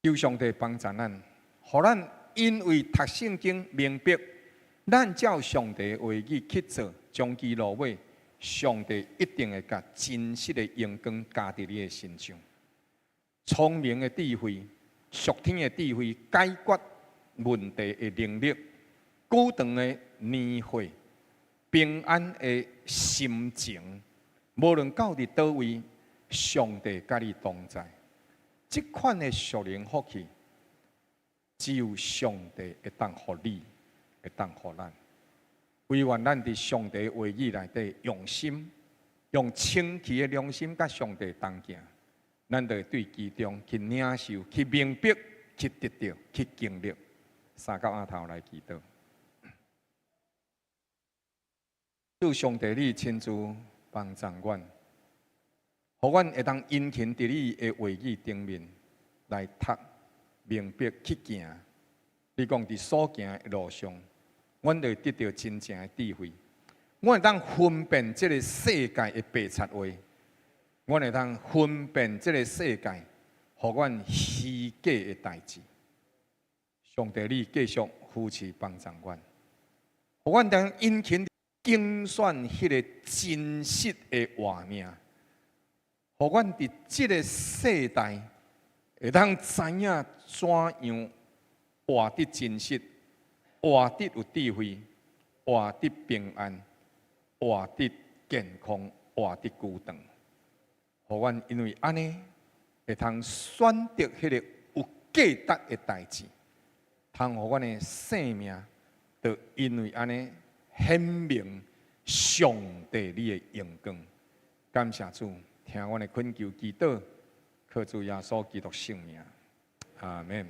求上帝幫助咱，予咱因為讀聖經明白，咱照上帝的話語去做，終其落尾，上帝一定會共真實的榮光加佇你的身上。聰明的智慧、屬天的智慧、解決問題的能力、久長的年歲、平安的心情，無論到佇佗位，上帝佮你同在。這款的屬靈福氣，只有上帝會當予你，會當予咱。唯願咱佇上帝話語內底用心，用清氣的良心佮上帝同行，咱就會對其中去領受、去明白、去得著、去經歷。三角阿頭來祈禱。主上帝，你親自幫助阮，予阮會當殷勤佇你的話語頂面來讀、明白、去行。你講佇所行的路上，阮就會得著真正的智慧。阮會當分辨這个世界的白賊話，阮會當分辨這个世界，予阮虛假的代誌。上帝，你繼續扶持幫助阮。予阮當殷勤揀選彼个真實的活命，予阮佇這个世代會當知影怎樣活得真實，活得有智慧，活得平安，活得健康，活得久長。予阮因為按呢，會通選擇彼个有價值的代誌，通予阮的生命，就因為按呢顯明上帝你的榮光。感謝主，聽阮的懇求祈禱，靠主耶穌基督聖名，阿門。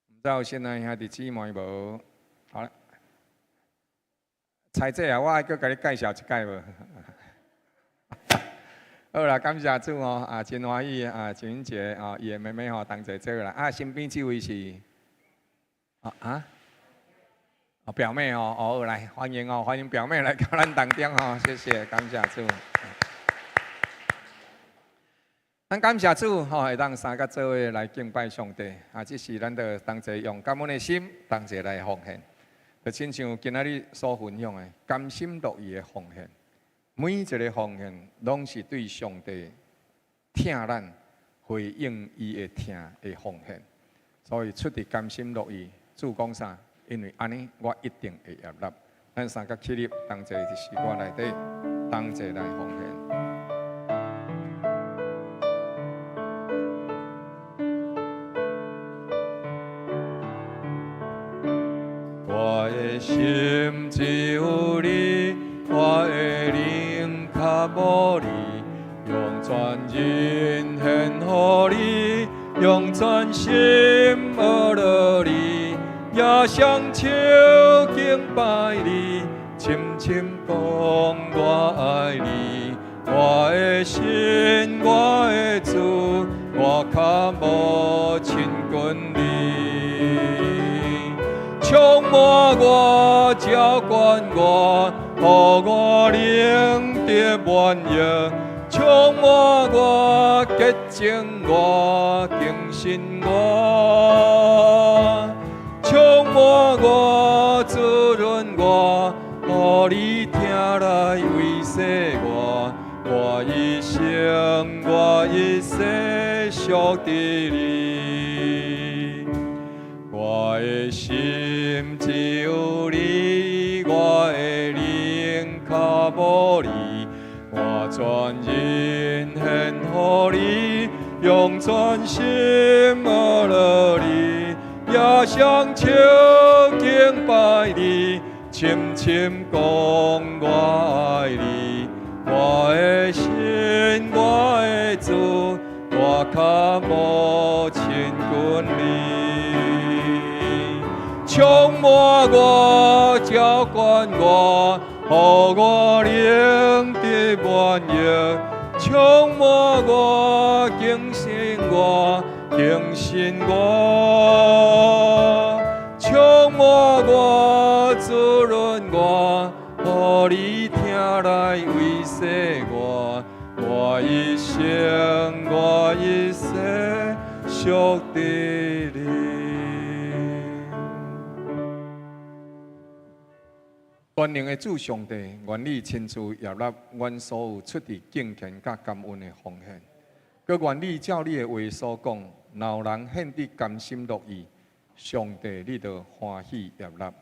毋知有新來兄弟姊妹無？好啦，彩姐啊，我愛閣共你介紹一擺無？好啦，感謝主哦，啊，真歡喜啊，陳英杰啊，伊的妹妹吼同齊做啦。啊，身邊這位是啊啊，哦表妹哦，哦來歡迎哦，歡迎表妹來到咱當中吼，謝謝，感謝主。咱感謝主吼，會當三個做伙來敬拜上帝。啊，這是咱著同齊用感恩的心，同齊來奉獻。就親像今仔日所分享的，甘心樂意的奉獻。每一个奉獻，攏是對上帝疼咱、回應伊的疼的奉獻。所以出佇甘心樂意，主講啥？因為按呢，我一定會悅納。咱三個起立，同齊佇詩歌內底，同齊來奉獻。我的心只有你，我的靈較無你，用全人獻予你，用全心學落你，也雙手敬拜你，深深講我愛你，我的神，我的主，我較無親近你。充滿我，澆灌我，予我靈得滿溢。充滿我，潔淨我，更新我。充滿我，滋潤我，予你疼來維繫我。我一生，我一世屬佇你。我的心只有你，我的靈較無你，我全人獻予你，用全心學落你，也雙手敬拜你，深深講我愛你，我的神，我的主，我較無親近你。充滿我，澆灌我，予我靈得滿溢。充滿我，更新我，更新我。充滿我，滋潤我，予你疼來維繫我。我一生，我一世屬佇你。全能的主上帝，願你親自悅納阮所有出佇敬虔佮感恩的奉獻。閣願你照你的話所講，若有人獻得甘心樂意，上帝你就歡喜悅納。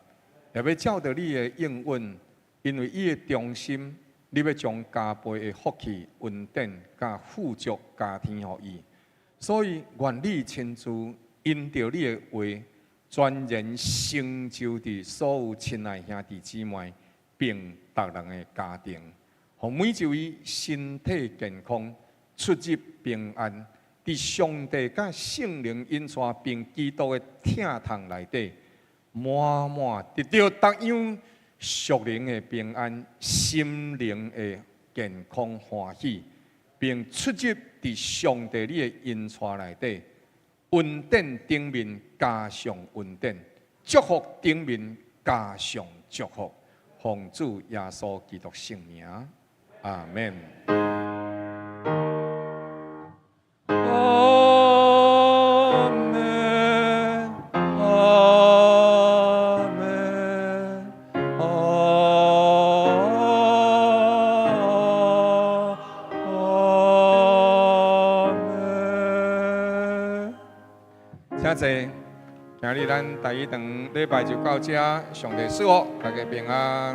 也欲照著你的應允，因為伊的忠心，你欲將加倍的福氣、恩典佮富足加添予伊。所以願你親自因著你的話，全然成就佇所有親愛兄弟姊妹並逐人的家庭，予每一位身體健康、出入平安，佇上帝佮聖靈引帶並基督的疼痛內底，滿滿得著逐樣屬靈的平安、心靈的健康歡喜，並出入佇上帝你的引帶內底。恩典頂面加上恩典，祝福頂面加上祝福，奉主耶穌基督聖名，阿門。阿門，阿門。請坐。今日咱第一堂禮拜就到這，上帝賜福，大家平安。